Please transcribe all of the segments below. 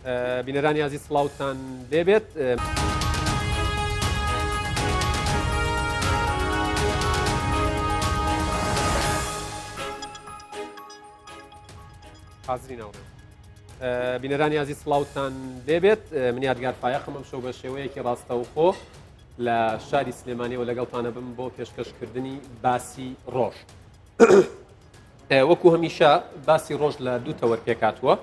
بینەرانی ئازیز سڵاوتان لێبێت. حازری ناوڕێ بینەرانی ئازیز سڵاوتان لێبێت من یادگار فایەقم ئەم شەو بە شێوەیەکی ڕاستەوخۆ لە شاری سلێمانیەوە لەگەڵتانە بم بۆ پێشکەشکردنی باسی ڕۆژ. وەکو هەمیشە باسی ڕۆژ لە دوو تەوەر پێکاتوە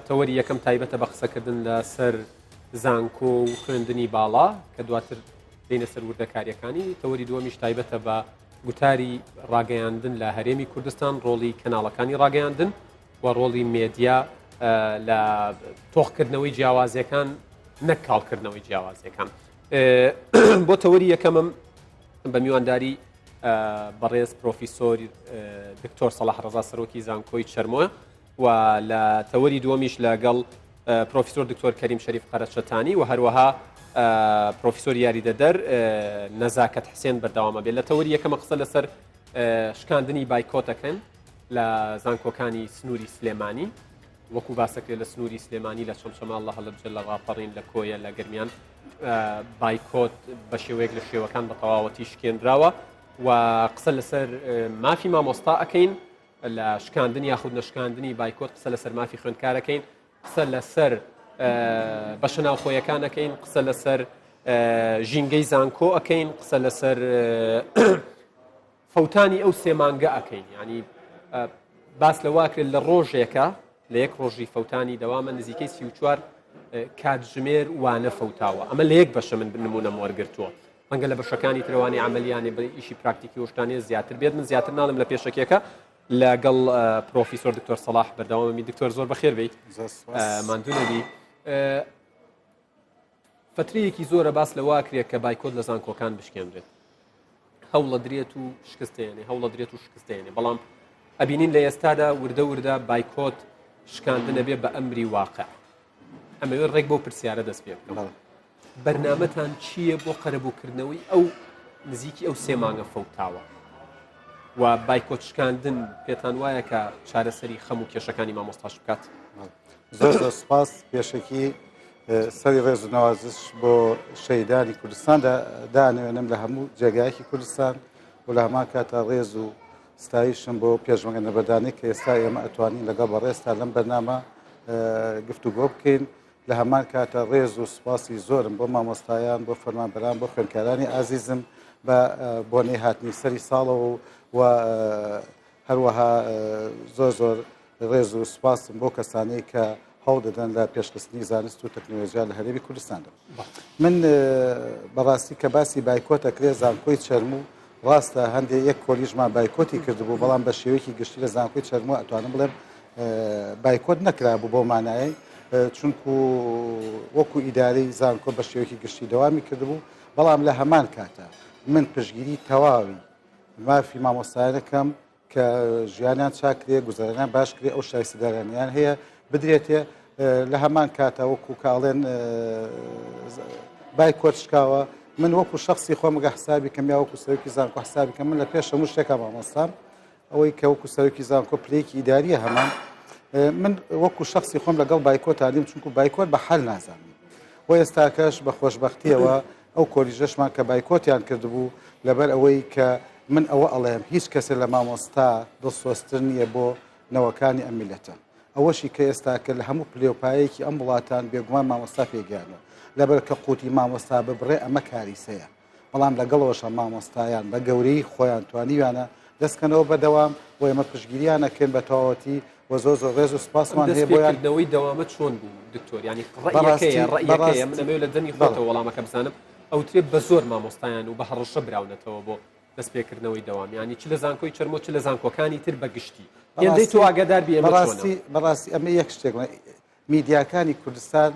تەوەری یەکەم تایبەتە بە قسەکردن لەسەر زانکۆ و خوێندنی باڵا کە دواتر دێنە سەر وردەکاریەکانی تەوەری دووەمیش تایبەتە بە گوتاری ڕاگەیاندن لە هەرێمی کوردستان ڕۆڵی کەناڵەکانی ڕاگەیاندن و ڕۆڵی مێدیا لە تۆخکردنەوەی جیاوازیەکان نەک کاڵکردنەوەی جیاوازیەکان بۆ تەوەری یەکەمم بە میوانداری بەڕێز پرۆفیسۆر دکتۆر سەڵاح ڕەزا سەرۆکی زانکۆی چەرمۆ و لە تەوەری دووەمیش لەگەڵ پرۆفیسۆر دکتۆر کەریم شەریف قەرەچەتانی و هەروەها پرۆفیسۆر یاریدەدەر نەزاکەت حسێن بەردەوامە بێت لە تەوەری یەکەمە قسە لەسەر شکاندنی بایکۆتەکەن لە زانکۆکانی سنووری سلێمانی وەکو باسەکرێت لە سنووری سلێمانی لە چەمچەماڵ لە هەڵەبجە لە ڕاپەڕین لە کۆیە لە گەرمیان بایکۆت بە شێوەیەک لە شێوەکان بە تەواوەتی شکێنراوە و قسە لەسەر مافی مامۆستا ئەەکەین لە شکاندن یاخود نەشکاندنی بایکۆت قسە لەسەر مافی خوێندکارەکەین قسە لەسەر بەشە ناوخۆیەکان ئەەکەین قسە لەسەر ژینگەی زانکۆ ئەەکەین قسە لەسەر فەوتانی ئەو سێ مانگە ئەکەین یانی باس لەوە کرێت لە ڕۆژێکە لە یەک ڕۆژی فەوتانی دەوامە نزیکەی 34 کاتژمێر وانە فەوتاوە ئەمە لە یەک بەشە من نمونەم وەرگرتووە ڕەنگە لە بەشەکانی ترەوانی عملیانێ بە ئیشی پراکتیکی وشتانێ زیاتر بێت من زیاتر ناڵم لە پێشەکیەکە لەگەڵ پرۆفیسۆر دکتۆر سەڵاح بەردەوامەمی دکتۆر زۆر بەخێر بیت ماندوو نەبی فترەیەکی زۆرە باس لەوە کرێت کە بایکۆت لە زانکۆکان بشکێنرێت هەوڵەدرێت و شکستێنێ هەوڵەدرێت و شکستێنێ بەڵام ئەبینین لە ئێستادا وردە وردە بایکۆت شکاندنە بێ بە ئەمری واقع ئەمەوێت ڕێک بۆ پرسیارە دەست پێ بکەم بەرنامەتان چییە بۆ قەرەبووکردنەوەی ئەو نزیکی ئەو سێ مانگە فەوتاوە و بایکۆت شکاندن پێتان وایە کە چارەسەری خەم و کێشەکانی مامۆستاش بکات زۆر زۆر سپاس پێشەکی سەری ڕێز و نەوازش بۆ شەهیدانی کوردستان دانەوێنم لە هەموو جێگایەکی کوردستان و لە هەمان کاتا ڕێز و ستایشم بۆ پێشمەگە نەبەردانەی کە ئێستا ئێمە ئەتوانین لەگەڵ بەڕێزتا لەم بەرنامە گفتوگۆ بکەین لە هەمان کاتە ڕێز و سپاسی زۆرم بۆ مامۆستایان بۆ فەرمانبەران بۆ خوێندکارانی ئازیزم بە بۆنەی هاتنی سەری ساڵەوە و هەروەها زۆر زۆر ڕێز و سوپاسم بۆ کەسانەی کە هەوڵ دەدەن لە پێشخستنی زانست و تەکنەلۆژیا لە هەرێمی کوردستاندا. من بەڕاستی کە باسی بایکۆت ئەکرێ زانکۆی چەرموو ڕاستە هەندێک یەک کۆلیژمان بایکۆتی کردبوو بەڵام بە شێوەیەکی گشتی لە زانکۆی چەرموو ئەتوانم بڵێم بایکۆت نەکرابوو بۆ مانایەی چونکو وەکو ئیدارەی زانکۆ بە شێوەیەکی گشتی دەوامی کردبوو بەڵام لە هەمان کاتە من پشگیری تەواوی مافی مامۆستایانەکەم کە ژیانیان چاک کرێ، گوزەرانیان باش کرێ، ئەو شایستەدارانیان هەیە بدرێتێ، لە هەمان کاتا وەکو کە ئەڵێن بایکۆت شکاوە، من وەکو شەخسی خۆم گە حسابی کەم یا وەکو سەرۆکی زانکۆ حسابی کەم من لە پێش هەموو شتێکا مامۆستام ئەوەی کە وەکو سەرۆکی زانکۆ پلەیەکی ئیداریە هەمان من وەکو شخصی خۆم لەگەڵ بایکۆتا نیم چونکو بایکۆت بە حەل نازانم و ئێستاکەش بە خۆشببختیەوە ئەو کۆلیژەشمان کە بایکۆتیان کردبوو لەبەر ئەوەی کە من ئەوە ئەڵێم هیچ کەسێ لە مامۆستا دڵسۆزتر نییە بۆ نەوەکانی ئەم میللەتە. ئەوەشی کە ئێستاکە لە هەموو پلێ و پایەیەکی ئەم وڵاتان بێگومان مامۆستا پێگەیانوە. لەبەر کە قوتی مامۆستا ببڕێ ئەمە کاریسەیە. بەڵام لەگەڵەوەشا مامۆستایان بە گەورەیی خۆیان توانیویانە دەست کەنەوە بە دەوام و ئێمە پشتگیریان ئەکەین بە تەواوەتی و زۆر زۆر ڕێز و سپاسمان هەیە بۆیان. دەستپێکردنەوەی دەوامە چۆن بوو دکتۆر؟ یانی ڕەئیەکەیە ڕەئیەکەیە من ئەمەوێ لە دەمی خۆتەوە وەڵامەکە بزانم. ئەوترێ بە زۆر مامۆستایان و بە هەڕەشە براونەتەوە بۆ دەستپێکردنەوەی دەوام یانی چ لە زانکۆی چەرمۆ چ لە زانکۆکانی تر بە گشتی هێندەی تۆ ئاگادار بی ئێمە چۆنە؟ بەڕاستی بەڕاستی ئەمە یەک شتێک میدیاکانی کوردستان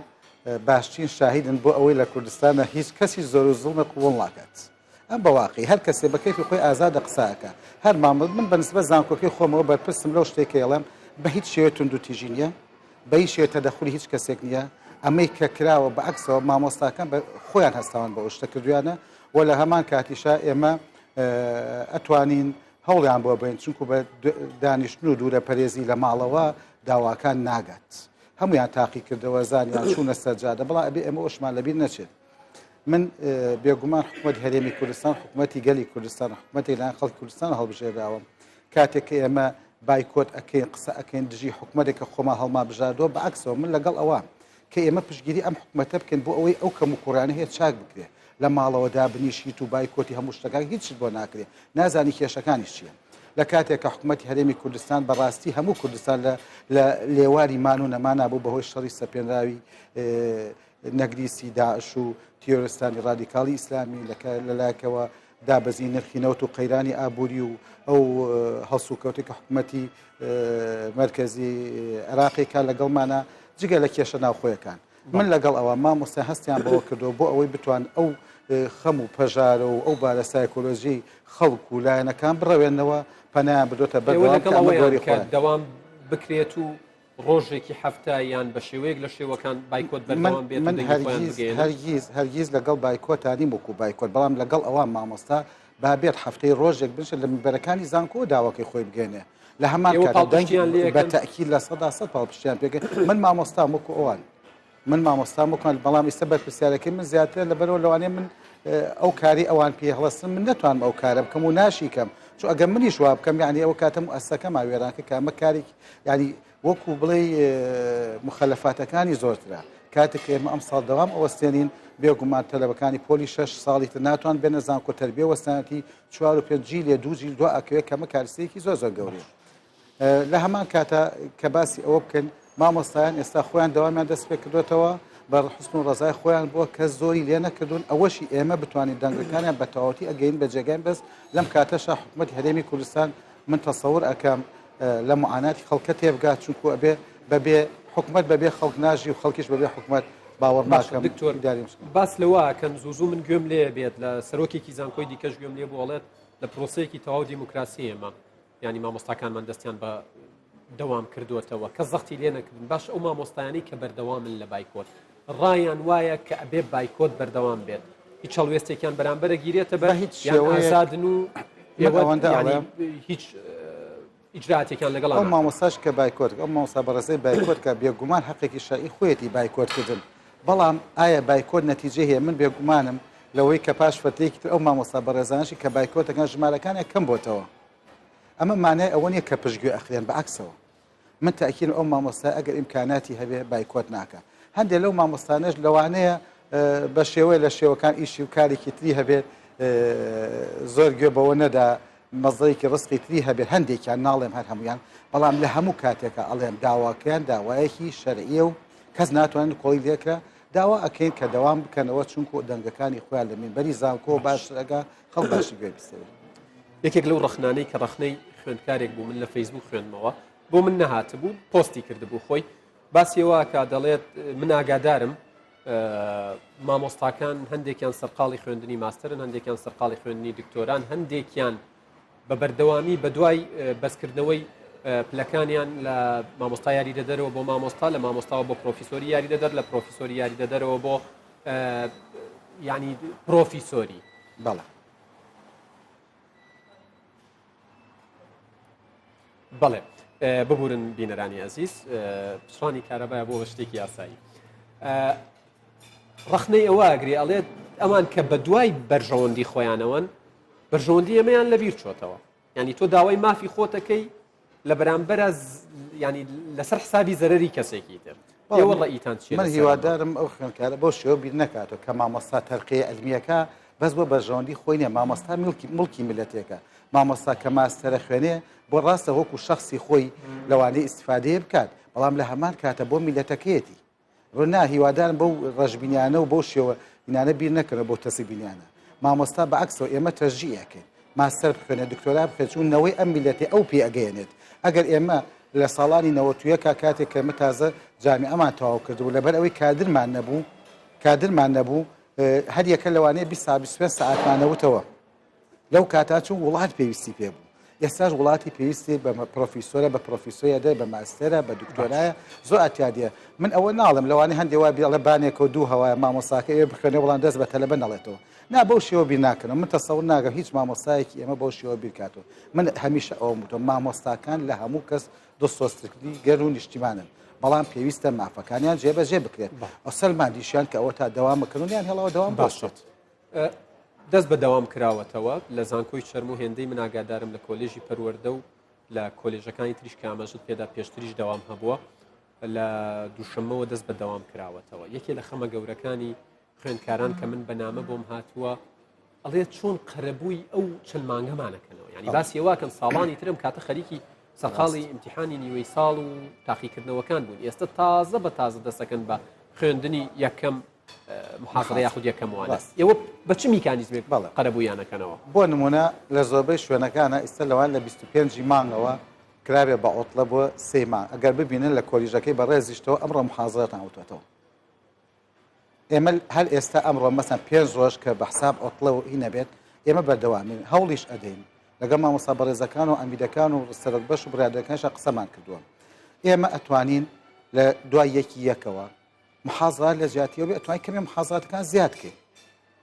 باشترین شاهیدن بۆ ئەوەی لە کوردستانە هیچ کەسی زۆر و زوڵمە قبوڵ ناکات ئەم بەواقی هەر کەسێ بە کەیفی خۆی ئازادە قسە ئەکا هەر مامۆ من بە نسبەت زانکۆکەی خۆمەوە بەرپرسم لەو شتێک کە ئەڵێم بە هیچ شێوەیە توندوتیژی نییە بە هیچ شێوەیە تەدەخولی هیچ کەسێک نییە ئەمەی کە کراوە بە عەکسەوە مامۆستاکان بە خۆیان هەستاون بە ئەو شتە کردویانە و لە هەمان کاتیشا ئێمە ئەتوانین هەوڵیان بۆ بین چونکو بە دانیشتن و دوورە پەرێزی لە ماڵەوە داواکان ناگات. هەمویان تاقی کردەوە زانیان چوونە سەرجادە بەڵام ئەبێ ئێمە ئەوشمان لەبیر نەچێت من بێگومان حکوومەت هەرێمی کوردستان حکوومەتی گەلی کوردستان حکوومەتی لایەن خەڵکی کوردستان هەڵبژێراوە کاتێک کە ئێمە بایکۆت ئەکەین قسە ئەکەین دژی حکوومەتێک کە خۆمان هەڵما بژاردەوە بەعکسەوە من لەگەڵ ئەوە کە ئێمە پشتگیری ئەم حکومەتە بکەین بۆ ئەوەی ئەو کەموکوڕیانە هەیە چاک بکرێ لە ماڵەوە دابنیشیت و بایکۆتی هەموو شتەکان هیچت بۆ ناکرێ نازانی کێشەکانیش چییە لە کاتێک کە حکومەتی هەرێمی کوردستان بەڕاستی هەموو کوردستان لە لە لێواری مان و نەمانا بوو بەهۆی شەڕی سەپێنراوی نەگریسی داعش و تیۆرستانی ڕادیکاڵی ئیسلامی لەلایەکەوە دابەزینی نرخی نەوت و قەیرانی ئابووری و ئەو هەڵسوکەوتەی کە حکومەتی مەرکەزی عێراقی کا لەگەڵمانە جگە لە کێشە ناوخۆیەکان من لەگەڵ ئەوە مامۆستا هەستیان بەوە کردەوە بۆ ئەوەی بتوان ئەو خەم و پەژارە و ئەو بارە سایکۆلۆژی خەڵک و لایەنەکان بڕەوێنەوە پەنایان بردۆتە بەردەوام دەوام بکرێت و ڕۆژێکی هەفتە یان بە شێوەیەک لە شێوەکان بایکۆت بەردەوام بێت من هەرگیز هەرگیز هەرگیز لەگەڵ بایکۆتا نیم وەکو بایکۆت بەڵام لەگەڵ ئەوە مامۆستا با بێت هەفتەی ڕۆژێک بنشێت لە مینبەرەکانی زانکۆ داواکەی خۆی بگەێنێ لە هەمان کات دەنگیان لێ بە تەئکید 100% پاڵپشتیان پێکرد من مامۆستام وەکو ئەوان من مامۆستام وەکوان بەڵام ئیستا بەرپرسیارەکەی من زیاترە لەبەرەوە لەوانەیە من ئەو کاری ئەوان پێ هەڵستن من نەتوانم ئەو کارە بکەم و ناشیکەم چون ئەگەر منیش وا بکەم یعنی ئەو کاتە موئەسەکەما وێرانکە کە ئەمە کارێک یعنی وەکو بڵێ مخەلەفاتەکانی زۆرترە کاتێک ئێمە ئەم ساڵ دەوام ئەوەستێنین بێگومان تەلەبەکانی پۆلی شەش ساڵی تر ناتوان بێنە زانکۆ تەربیە وەستانەتی چوار و پێنج جیلێ دوو جیل دوا ئەکەوێت کەمە کارسەیەکی زۆر زۆر گەورەیە لە هەمان کاتا کە باسی ئەوە بکەن مامۆستایان ئێستا خۆیان دەوامیان دەست پێ کردوێتەوە بە حسن و ڕزای خۆیان بووە کە زۆری لێ نەکردوون ئەوەشی ئێمە بتوانین دەنگەکانیان بە تەواوەتی ئەگەین بە جێگای بەس لەم کاتەشا حکوومەت هەرێمی کوردستان من تەسەور ئەکەم لە معاناتی خەڵکە تێبگات چونکو ئەبێ بەبێ حکومت بەبێ خەڵک ناژی و خەڵکیش بەبێ حکومت باوەڕ ناکەم دکتۆر باس لەوە کەن زوو زوو من گوێم لێ بێت لە سەرۆکێکی زانکۆی دیکەش گوێم لێ بۆڵێت لە پرۆسەیەکی تەواو دیموکراسی ئێمە یانی مامۆستاکانمان دەستیان بە دەوام کردووەتەوە کە زەختی لێ نەکردن باش ئەو مامۆستایانی کە بەردەوامن لە بایکۆت ڕایان وایە کە ئەبێ بایکۆت بەردەوام بێت هیچ هەڵوێستێکیان بەرامبەرە گیرێتە بە هیچ شێوەیەزادن و هیچ ئیجراتێکیان لەگەڵ ئەو مامۆستاش کە بایکۆت ئەو مامۆستا بەڕێزەی بایکۆت کە بێگومان حەقێکی شەرعی خۆیەتی بایکۆتکردن بەڵام ئایا بایکۆت نەتیجەی هەیە من بێگومانم لەوەی کە پاش فەترەیەکی تر ئەو مامۆستا بەڕێزانەشی کە بایکۆتەکان ژمارەکانیان کەم بۆتەوە ئەمە مانای ئەوە نییە کە پشتگوێ ئەخرێن بە عەکسەوە من تاکیلم ئەو مامۆستای ئەگەر ئیمکاناتی هەبێ بایکۆت ناکە هەندێک لەو مامۆستانەش لەوانەیە بە شێوەیە لە شێوەکان ئیشی و کارێکی تری هەبێت زۆر گوێ بەوە نەدا مەزەیەکی ڕسقی تری هەبێت هەندێکیان ناڵێم هەر هەمویان بەڵام لە هەموو کاتێکە ئەڵێم داواکەیان داوایەکی شەرعیە و کەس ناتوانێت کۆڵی لێکرا داوا ئەکەین کە دەوام بکەنەوە چونکو دەنگەکانی خۆیان لە مینبەری زانکۆ باشتر ئەگا خەڵک باشتر گوێ بیستێ. یەکێک لەو ڕەخنانەی کە ڕەخنەی خوێندکارێک بوو من لە فەیسبوک خوێندمەوە بۆ من نەهاتبوو پۆستی کردبوو خۆی باسی ئەوە کە دەڵێت من ئاگادارم مامۆستاکان هەندێکیان سەرقاڵی خوێندنی ماستەرن هەندێکیان سەرقاڵی خوێندنی دکتۆران هەندێکیان بە بەردەوامی بەدوای بەرزکردنەوەی پلەکانیان لە مامۆستا یاریدەدەرەوە بۆ مامۆستا لە مامۆستاوە بۆ پرۆفیسۆری یاریدەدەر لە پرۆفیسۆری یاریدەدەرەوە بۆ ینی پرۆفیسۆری بەڵێ بەڵێ ببورن بینەرانی ئەزیز پچڕانی کارەبایە بۆ شتێکی یاسایی ڕخنەی ئەوە ئەگری ئەڵێت ئەوان کە بە دوای بەرژەوەندی خۆیانەوەن بەرژەوەندی ئێمەیان لەبیر چۆتەوە یعنی تۆ داوای مافی خۆتەکەی لە بەرامبەرە ینی لەسەر حسابی زەرری کەسێکی تر ئێوە ڕەئیتان چیە من هیوادارم ئەو خوێندکارە بەو شێوە بیر نەکاتەوە کە مامۆستا تەرقیە عیلمیەکە بەس بۆ بەرژەوەندی خۆی نیە مامۆستا مڵکی مڵکی میلەتێکە مامۆستا کە ماستەرە خوێنێ بۆ ڕاستە وەکو شخصی خۆی لەوانەیە ئیسیفادەیە بکات بەڵام لە هەمان کاتە بۆ میلەتەکەیەتی نا هیوادارم بەو ڕەشبینیانە و بەو شێوە ئینانە بیر نەکەنەوە بەو تەسک بینیانە مامۆستا بە عەکسەوە ئێمە تەشجیع ئەکەین ماستەر بخوێنێت دکتۆرا بخوێنێت چون نەوەی ئەم میللەتەی ئەو پێ ئەگەیەنێت ئەگەر ئێمە لە ساڵانی نەوەتویەکا کاتێک کە ئێمە تازە جامیعەمان تەواو کردبوو لەبەر ئەوەی کادرمان نەبوو کادرمان نەبوو هەر یەکە لەوانەیە 20 ساعت 25 ساعتمان نەوتەوە لەو کاتا چون وڵات پێویستی پێ بوو ئێستاش وڵاتی پێویستی بە پرۆفیسۆرە بە پرۆفیسۆیە دەر بە ماستەرە بە دکتۆرایە زۆر ئەتیادیە من ئەوە ناڵم لەوانەیە هەندێ وا بێڵێ بانێکەوە دوو هەوایە مامۆساکە ئێوە بخوێنێ بەڵام دەست بە تەلەبە نەڵێتەوە نا بەو شێوە بیر ناکەنەوە من تەسەور ناکەم هیچ مامۆستایەکی ئێمە بەو شێوە بیر کاتەوە من هەمیشە ئەوەم وتووە مامۆستاکان لە هەموو کەس دڵسۆزترین گەل و نیشتیمانن. بەڵام پێویستە مافەکانیان جێبەجێ بکرێت ئەو سەلماندیشیان کە ئەوە تا دەوام بکەن و نیان هێڵەوە دەوام باشێت. دەست بە دەوام کراوەتەوە لە زانکۆی چەرموو هێندەی من ئاگادارم لە کۆلێژی پەروەردە و لە کۆلێژەکانی تریش کە ئاماژت پێدا پێشتریش دەوام هەبووە لە دووشەممەوە دەست بە دەوام کراوەتەوە یەکێ لە خەمە گەورەکانی خوێندکاران کە من بەنامە بۆم هاتووە ئەڵێ چۆن قەرەبووی ئەو چەند مانگەمانەکەنەوە ینی باسی واکەن ساڵانی ترم کاتە خەریکی سەرقاڵی ئیمتیحانی نیوەی ساڵ و تاقیکردنەوەکان بوون ئێستا تازە بە تازە دەسەکەن بە خوێندنی یەکەم محازرە یاخود یەکەم وانە ئێوە بە چ میکانیزمێک بەڵێ. قەرەبوویانەکەنەوە؟ بۆ نمونە لە زۆربەی شوێنەکانە ئیستا لەوان لە 25 ی مانگەوە کرابێ بە عوتڵە بۆ سێ مانگ ئەگەر ببینن لە کۆلیژەکەی بەڕێزیشتەوە ئەمڕۆ محازرەتان وتوەتەوە ئێمە هەر ئێستا ئەمڕۆ مەسەن پێنج ڕۆژ کە بە حساب عوتڵە و هی نەبێت ئێمە بەردەوامین هەوڵیش ئەدەین لەگەڵ مامۆستا بەڕێزەکان و عەمیدەکان و سەرۆک بەش و بڕیاردەرەکانیشا قسەمان کردووە ئێمە ئەتوانین لە دوای یەکی یەکەوە محازرات لە جیاتیەوە بێ ئەتوانین کەمێ محازراتەکان زیاد کەین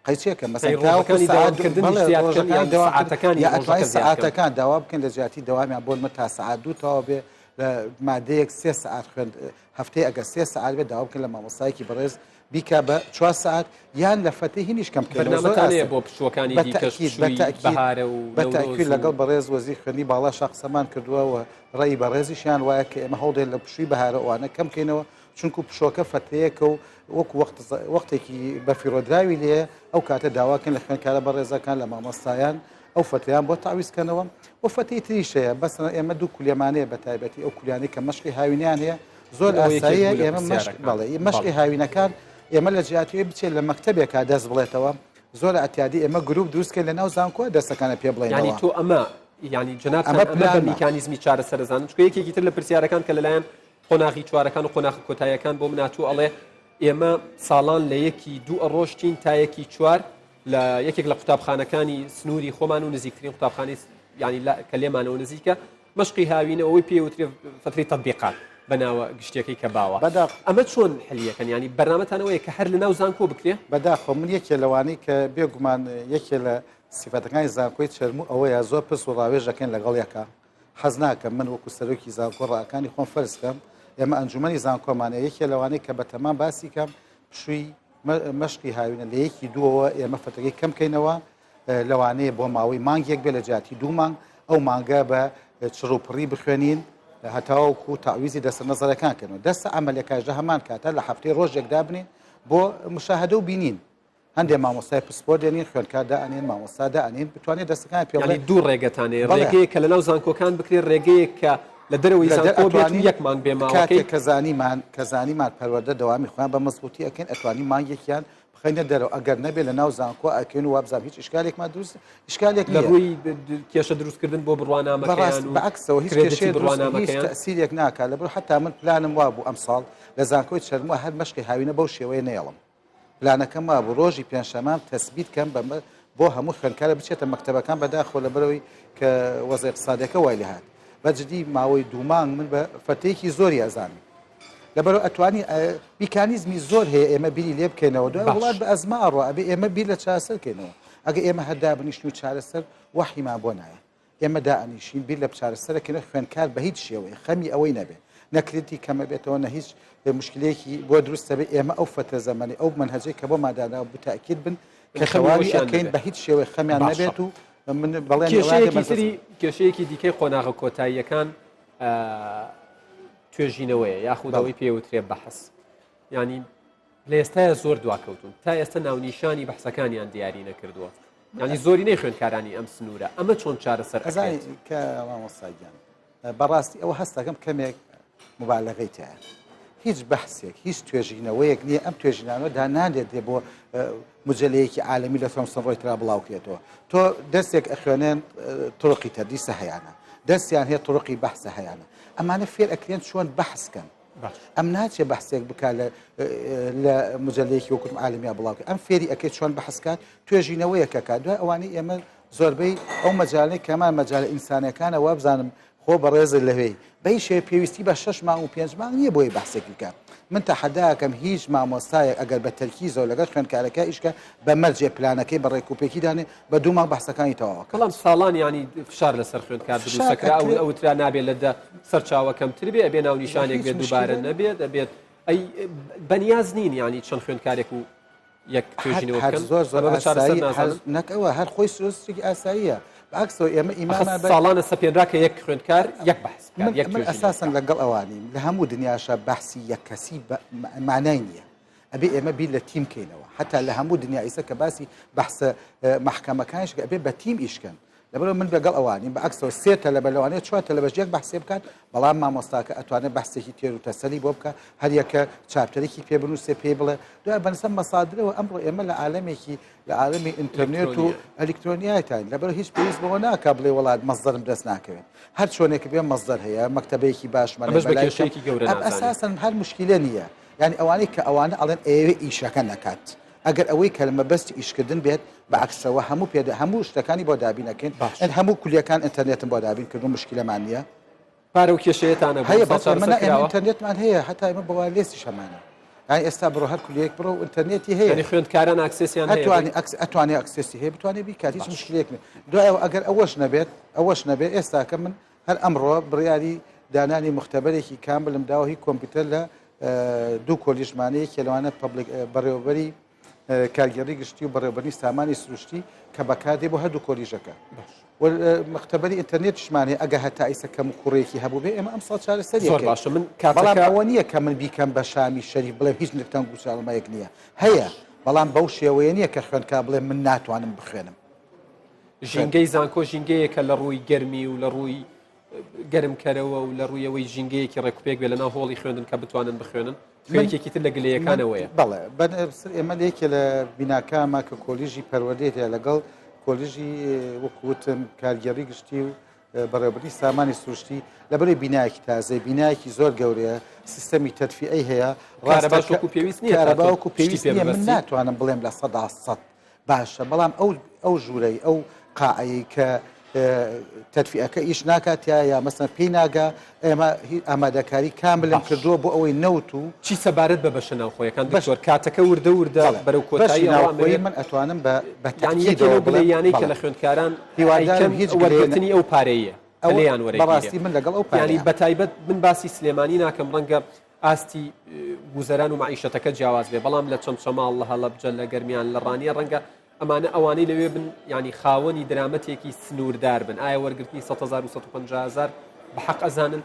قەیچێکە مەسەن تاوەکو سەعات بەڵێ ڕۆژەکانی دەوام یا ئەتوانین سەعاتەکان داوا بکەین لە جیاتی دەوامیان بۆ نمە تا سەعات دوو تەواو بێ لە مادەیەک سێ سەعات خوێند هەفتەی ئەگەر سێ سەعات بێت داوا بکەن لە مامۆستایەکی بەڕێز بیکا بە چوار سەعات یان لە فەتەی هینیش کەم بکەینەوە زۆر بەرنامەتان هەیە ئاسان بۆ پشووەکانی بە دیکەش تەئکید بە پشووی تەئکید بەهارە و بە نەورۆز تەئکید و لەگەڵ بەڕێز وەزیر خوێندنی باڵاشا قسەمان کردووە و ڕەئی بەڕێزیشیان وایە کە ئێمە هەوڵدەین لە پشووی بەهارە ئەوانە کەم بکەینەوە چونکو پشۆکە فەترەیەکە و وەکو وەخت وەختێکی بەفیڕۆدراوی لێیە ئەو کاتە داواکەن لە خوێندکارە بەڕێزەکان لە مامۆستایان ئەو فەترەیان بۆ تەعویز کەنەوە و فەترەی تریش هەیە بەسەن ئێمە دوو کولیەمانەیە بە تایبەتی ئەو کولیانەی کە مەشقی هاوینیان هەیە زۆر ئەوە یەکێک ئاساییە بوو لە ئێمە مەشق پرسیارەکان بەڵێ مەشقی بەڵێ هاوینەکان ئێمە لە جیاتی بچێت لە مەکتەبێکا دەست بڵێتەوە زۆر ئەتیادی ئێمە گروپ دروست کەین لە ناو زانکۆ دەرسەکانە پێ یعنی بڵێنەوە تۆ ئەمە یعنی جەنابتان ئەمە ئەمە بە پلانمە میکانیزمی چارەسەرەزانن چونکە یەکێکی تر لە پرسیارەکان کە لەلایەن قۆناغی چوارەکان و قۆناغە کۆتاییەکان بۆ من هاتووە ئەڵێ ئێمە ساڵان لە یەکی دوو ئەڕۆشتین تا یەکی چوار لە یەکێک لە قوتابخانەکانی سنووری خۆمان و نزیکترین قوتابخانەی ینی کە لێمانەوە نزیکە مەشقی هاوینە ئەوەی پێوترێ فتری تەبیقات بە ناوە گشتیەکەی کە باوە بەداخ ئەمە چۆن حلیەکەن ینی بەرنامەتانەوەیە کە هەر لە ناو زانکۆ بکرێ بەداخەوە من یەکێ لەوانەی کە بێگومان یەکێ لە سیفەتەکانی زانکۆی چەرموو ئەوەیە زۆر پرس و ڕاوێژ دەکەین لەگەڵ یەکا حەز ناکەم من وەکو سەرۆکی زانکۆ ڕاکانی خۆم فەرز کەم ئێمە ئەنجومەنی زانکۆمان هەیە یەکێ لەوانەی کە بەتەمان باسی کەم پشووی مەشقی هاوینە لە یەکی دووەوە ئێمە فەتەکەی کەم کەینەوە لەوانەیە بۆ ماوەی مانگێک بێ لە جیاتی دوو مانگ ئەو مانگە بە چڕ و پڕی بخوێنین هەتاوەکو تاویزی دەستە نەزەرەکان کەن و دەستە عملەکەش لە هەمان کاتە لە هەفتەی ڕۆژێک دابنین بۆ مشاهدە و بینین هەندێ مامۆستای پسپۆر دێنین خوێندکار دائەنێن مامۆستا دائەنێن بتوانێت دەستەکان پێ بڵێ دوو ڕێگەتان هەیە ڕێگەیەک کە لەناو زانکۆکان بکرێت ڕێگەیەک کە لە دەرەوەی زانکۆ بێت و یەک مانگ بێ ماوەکەی کاتێک کە زانیمان کە زانیمان پەروەردە دەوامی خۆیان بە مەزبووتی ئەکەین ئەتوانین مانگێکیان بخەینە دەرەوە ئەگەر نەبێ لە ناو زانکۆ ئەکەین و وابزانم هیچ ئیشکالێکمان دروست ئیشکالێک لە نییە ڕووی کێشە دروستکردن بۆ بڕوانامەکەیان بەڕاست و بەعکسەوە هیچ credit ی کێشەیە دروست هیچ بڕوانامەکەیان تەسیرێک ناکات لەبەر حتا من پلانم وابوو ئەمساڵ لە زانکۆی چەرمووە هەر مەشقی هاوینە بەو شێوەیە نەیەڵم پلانەکەم وابوو ڕۆژی پێنجشەمام تەسبیت کەم بە بۆ هەموو خوێندکارە بچێتە مەکتەبەکان بەداخەوە لەبەرەوەی کە وەزع اقتصادیەکە وای لێهات بە جدی ماوەی دوو مانگ من بە فەتەیەکی زۆری ئەزانم لەبەرەوە ئەتوانی میکانیزمی زۆر هەیە ئێمە بیری لێ بکەینەوە دوای وڵات بە ئەزمە ئەڕوا ئەبێ ئێمە بیر لە چارەسەر کەینەوە ئەگە ئێمە هەر دابنیشن و چارەسەر وەحیمان بۆ نایە ئێمە دائەنیشین بیر لە چارەسەرەکەینەوە خوێندکار بە هیچ شێوەیە خەمی ئەوەی نەبێ نە credit ی کەمە بێتەوە نە هیچ مشکلەیەکی بۆ دروست دەبێ ئێمە ئەو فەترە زەمەنی ئەو مەنهەجەی کە بۆمان داناوە بتاکید بن کە خەمی تەواوی ئەوەشیان ئەکەین نەبێ بە هیچ شێوەیە خەمیان باشە نەبێت و من بەڵێنی ئەوەیان کێشەیەکی دەمە تری کێشەیەکی دیکەی قۆناغە کۆتاییەکان توێژینەوەیە یاخود بەڵێ ئەوەی پێوترێ بەحس ینی لە ئێستایا زۆر دواکەوتوون تا ئێستا ناونیشانی بەحسەکانیان دیاری نەکردووە یانی زۆرینەی خوێندکارانی ئەم سنوورە ئەمە چۆن چارەسەر ئەزانی ئەکرێت؟ کە مامۆستا گیان بەڕاستی ئەوە هەستەکەم کەمێک مبالغەی تایە هیچ بەحسێک هیچ توێژینەوەیەک نییە ئەم توێژینانە دانانێت دێ بۆ مجلەیەکی عالەمی لە تۆمسن ڕۆیترا بڵاوکرێتەوە تۆ دەستێک ئەخوێنێن طرقی تەدریسە هەیانە دەستیان هەیە طرقی بەحسە هەیانە ئەمانە فێر ئەکرێن چۆن بەحس کەن ئەم ناچێ بەحسێک بکا لە لە مجلەیەکی وەکو عالمیا بڵاو ئەم فێری ئەکەی چۆن بەحس کات توێژینەوەیەکەکە دوای ئەوانەی ئێمە زۆربەی ئەو مەجالەی کەمان مەجالە ئینسانەکانە وابزانم. خۆ بەڕێزت لەوێی بە هیچ شێوەیەک پێویستی بە شەش مانگ و پێنج مانگ نییە بۆی بەحسێک بکە من تەحەداکەم هیچ مامۆستایەک ئەگەر بە تەرکیزەوە لەگەڵ خوێندکارەکە ئیشکە بە مەرجێ پلانەکەی بە ڕێکوپێکی دانێ بە دوو مانگ بەحسەکانی تەواوەکە. بەڵام ساڵان یانی فشار لەسەر خوێندکار فشار دروستەکرا ئەو ئەکرێ ئەوترا نابێت لە دە سەرچاوە کەمتر بێ ئەبێ ناونیشانێک هیچ بێت دووبارە مشکلە نەبێت ئەبێت ئەی بەنیاز نین یانی چەند خوێندکارێک و یەک هەر توێژینەوە هەر بکەن زۆر زۆر ئەمە بە چارەسەر ئاسایی هەر نازانن؟ نەک ئەوە هەر خۆی سروشتێکی ئاساییە بەعکسەوە ئێمە ئەخە ئیمانمان بە ساڵانە سەپێنرا کە یەک خوێندکار یەک بەحس بکات من یەک من توێژینەوە ئەساسەن بکات. لەگەڵ ئەوانیم لە هەموو دنیاشا بەحسی یەک کەسی بە مانای نییە ئەبێ ئێمە بیر لە تیم کەینەوە حتا لە هەموو دنیا ئیسە کە باسی بەحسە مەحکەمەکانیش کە ئەبێ بە تیم ئیش کەن لەبەرئەوە من لەگەڵ ئەوانیم بە عەکسەوە سێ تەلەبە لەوانەیە چوار تەلەبەش یەک بەحسێ بکات بەڵام مامۆستاکە ئەتوانێت بەحسێکی تێر و تەسەلی بۆ بکە هەر یەکە chapter ێکی پێ بنووسێ پێی بڵێ دوای بەنسە مەسادرەوە ئەمڕۆ ئێمە لە عالەمێکی لە عالەمی ئینتەرنێت و ئەلیکترۆنیایتان لەبەر هیچ پێویست بەوە ناکا بڵێ وڵات مەسدەرم دەست ناکەوێت هەر چۆنێک بێ مەسدەر هەیە مەکتەبەیەکی باشمان ئەمەش بە کێشەیەکی گەورە ئەم نازانێت. ئەساسەن هەر مشکلە نییە یعنی ئەوانەی کە ئەوانە ئەڵێن ئەیەوێ ئیشەکە نەکات ئەگەر ئەوەی کە مەبەستی ئیشکردن بێت بە عەکسەوە هەموو پێدە هەموو شتەکانی بۆ دابین ئەکەین باش. ئەن هەموو کولیەکان ئینتەرنێتم بۆ دابین کردو مشکلەمان نییە پارە و کێشەیەتان هەبوو هەیە ئەمساڵ بەس ئێمە چارەسەر نا ئێمە کراوە؟ ئینتەرنێتمان هەیە هەتا ئێمە بە wireless یش هەمانە یانی ئێستا بڕۆ هەر کولیەک بڕۆ و ئینتەرنێتی هەیە یانی خوێندکاران access یان هەیە ئەتوانێ acc ئەتوانێ access ی هەیە بتوانێ بیکات هیچ باش. مشکلەیەک نییە دوای ئەوە ئەگەر ئەوەش نەبێت ئەوەش نەبێت ئێستاکە من هەر ئەمڕۆ بڕیاری دانانی موختەبەرێکی کاملم داوە هی کۆمپیوتەر لە دوو کۆلیژمانە یەکێ لەوانە public بەڕێوەبەری کارگێڕی گشتی و بەڕێوەبردنی سامانی سروشتی کە بەکاردێ بۆ هەردوو کۆلیژەکە و مختبەری ئینتەرنێتیشمان هەیە ئەگە هەتا ئیسە کەم و کوڕێکی هەبوو بێ ئێمە ئەمساڵ چارەسەری زۆر باشە من بەڵام کاتەکە ئەوە نییە کە من بیکەم بە شامی شەریف بڵێم هیچ تەنگ و چاڵمەیەک نییە هەیە بەڵام بەو شێوەیە نییە کە خوێندکار بڵێ من ناتوانم بخوێنم. ژینگەی زانکۆ ژینگەیەکە لە ڕووی گەرمی و لە ڕووی گەرمکەرەوە و لە ڕوویەوەی ژینگەیەکی ڕێکوپێک بێ لەناو هۆڵی خوێندن کە بتوانن بخوێنن یەکێکی تر لە گلەیەکانەوەیە. بەڵێ بەسەر ئێمە لە یەکێ لە بیناکانما کە کۆلیژی پەروەردەی هەیە لەگەڵ کۆلیژی وەکو وتم کارگێڕی گشتی و بەڕێوەبردنی سامانی سروشتی لەبەرەی بینایەکی تازەی بینایەکی زۆر گەورەیە سیستەمی تەدفیئەی هەیە ڕاستە وەکو پێویست نییە کارەبا وەکو پێویست نییە من ناتوانم بڵێم 100% باشە بەڵام ئەو ئەو ژوورەی ئەو قاعەی کە تەدفیئەکە ئیش ناکات یا یا مەسەن پێی ناگا ئێمە ئامادەکاری کاملم کردووە بۆ ئەوەی نەوت و چی سەبارەت بە بەشە ناوخۆیەکان دکتۆر کاتەکە وردە وردە بەرەو کۆتایی ناوخۆی من ئەتوانم بە بە تەئکیدەوە بڵێم یانەی کە لە خوێندکاران هیوادارم هیچ وەرگرتنی ئەو پارەیە لێیان وەرەگیرێ بەڕاستی من لەگەڵ ئەو پارەیە بە تایبەت من باسی سلێمانی ناکەم ڕەنگە ئاستی گوزەران و مەعیشەتەکە جیاواز بێ بەڵام لە چەمچەماڵ لە هەڵەبجە لە گەرمیان لە ڕانیە ڕەنگە ئەمانە ئەوانەی لەوێ بن یانی خاوەنی درامەتێکی سنووردار بن ئایا وەرگرتنی 100 هەزار و 150 هەزار بە حەق ئەزانن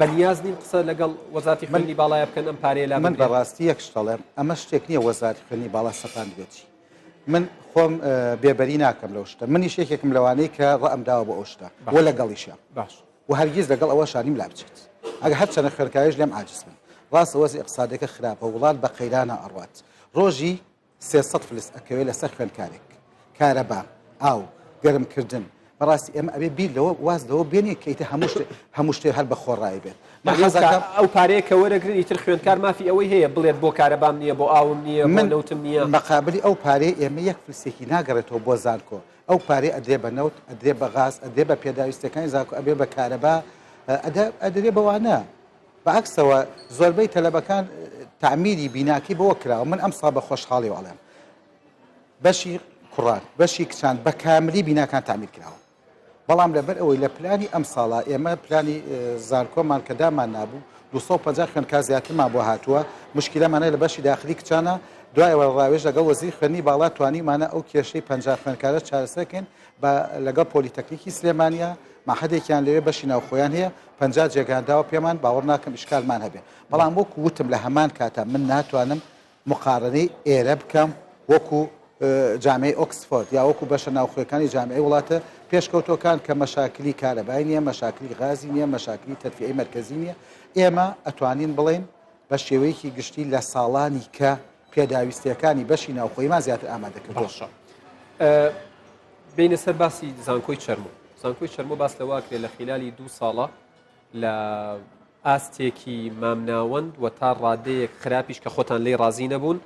بەنیاز نین قسە لەگەڵ وەزارەتی خوێندنی باڵایە بکەن ئەم پارەیە لا من بەڕاستی یەک شت ئەڵێم ئەمە شتێک نییە وەزارەتی خوێندنی باڵا سەپاندبێتی من خۆم بێبەری ناکەم لەو شتە منیش یەکێکم لەوانەی کە ڕەئم داوە بۆ ئەو شتە و لەگەڵیشە باش و هەرگیز لەگەڵ ئەوەشا نیم لابچێت ئەگەر هەرچەنە خوێندکاریش لێم عاجز بن ڕاستە وەزعی ئیقتسادیەکە خراپە وڵات بە قەیرانا ئەڕوات ڕۆژی 300 فلس ئەکەوێت لەسەر خوێندکارێک کارەبا ئاو گەرمکردن بەڕاستی ئێمە ئەبێ بیر لەوە واز لەوە بێنێ کە ئیتر هەموو شتێ هەموو شتێ هەر بە خۆڕایی بێت من حەزەکەم ئەو پارەیە کە وەرەگرن ئیتر خوێندکار مافی ئەوەی هەیە بڵێت بۆ کارەبام نییە بۆ ئاوم نییە بۆ من نەوتم نییە مەقابلی ئەو پارەی ئێمە یەک فلسێکی ناگەڕێتەوە بۆ زانکۆ ئەو پارەی ئەدرێ بە نەوت، ئەدرێ بە غاز، ئەدرێ بە پێداویستیەکانی زانکۆ، ئەبێ بە کارەبا، ئەدرێ بەوانە. بە عەکسەوە زۆربەی تەلەبەکان تەعمیری بیناکەی بەوە کراوە. من ئەمساڵ بە خۆشحاڵیەوە ئەڵێم بەشی کوڕان، بەشی کچان بە کاملی بیناکان تەعمیر کراوە. بەڵام لەبەر ئەوەی لە پلانی ئەمساڵا ئێمە پلانی زانکۆمان کە دامان نابوو 250 خوێندکار زیاترمان بۆ هاتووە مشکلەمان هەیە لە بەشی داخلی کچانە دوای ئەوە ڕاوێژ لەگەڵ وەزیری خوێندنی باڵا توانیمانە ئەو کێشەی 50 خوێندکارە چارەسەر کەین بە لەگەڵ پۆلیتەکنیکی سلێمانیا مەعهەدێکیان لەوێ بەشی ناوخۆیان هەیە 50 جێگان داوە پێمان باوەڕ ناکەم ئیشکالمان هەبێ بەڵام وەکو وتم لە هەمان کاتا من ناتوانم مقارەنەی ئێرە بکەم وەکو جامعەی ئۆکسفۆرد یا وەکو بەشە ناوخۆیەکانی جامعەی وڵاتە پێشکەوتوەکان کە مەشاکلی کارەبای نییە مەشاکلی غازی نییە مەشاکلی تەدفیئەی مەرکەزی نییە ئێمە ئەتوانین بڵێین بە شێوەیەکی گشتی لە ساڵانی کە پێداویستیەکانی بەشی ناوخۆیمان زیاتر ئامادە کردووە. باشە بینە سەر باسی زانکۆی چەرمۆ زانکۆی چەرمۆ باس لەوە کرێ لە خیلالی دوو ساڵە لە ئاستێکی مامناوەند و تا ڕادەیەک خراپیش کە خۆتان لێی ڕازی نەبوون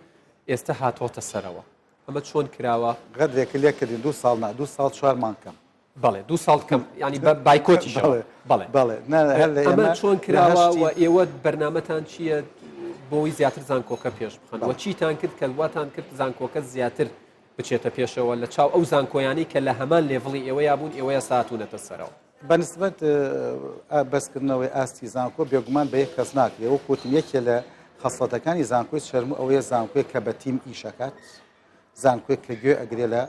ئێستا هاتۆتە سەرەوە ئەمە چۆن کراوە؟ غەدرێکت لێ کردین دوو ساڵ نا دوو ساڵ چوار مانگ کەم. بەڵێ دوو ساڵ کەم ینی بە بایکۆتی بەڵێ بەڵێ ئەمە چۆن کراوە و ئێوە بەرنامەتان چییە بۆی زیاتر زانکۆکە پێش بخەن وە چیتان کرد کە واتان کرد زانکۆکە زیاتر بچێتە پێشەوە لە چاو ئەو زانکۆیانی کە لە هەمان level ی ئێوەیا بوون ئێوەیە ساتونەتە سەرەوە. بەنسبەت بەرزکردنەوەی ئاستی زانکۆ بێگومان بە یەک کەس ناکرێ وەک وتم یەکێ لە خەسڵەتەکانی زانکۆی چەرموو ئەوەیە زانکۆیەک کە بە تیم ئیشەکات زانکۆیەک کە گوێ ئەگرێ لە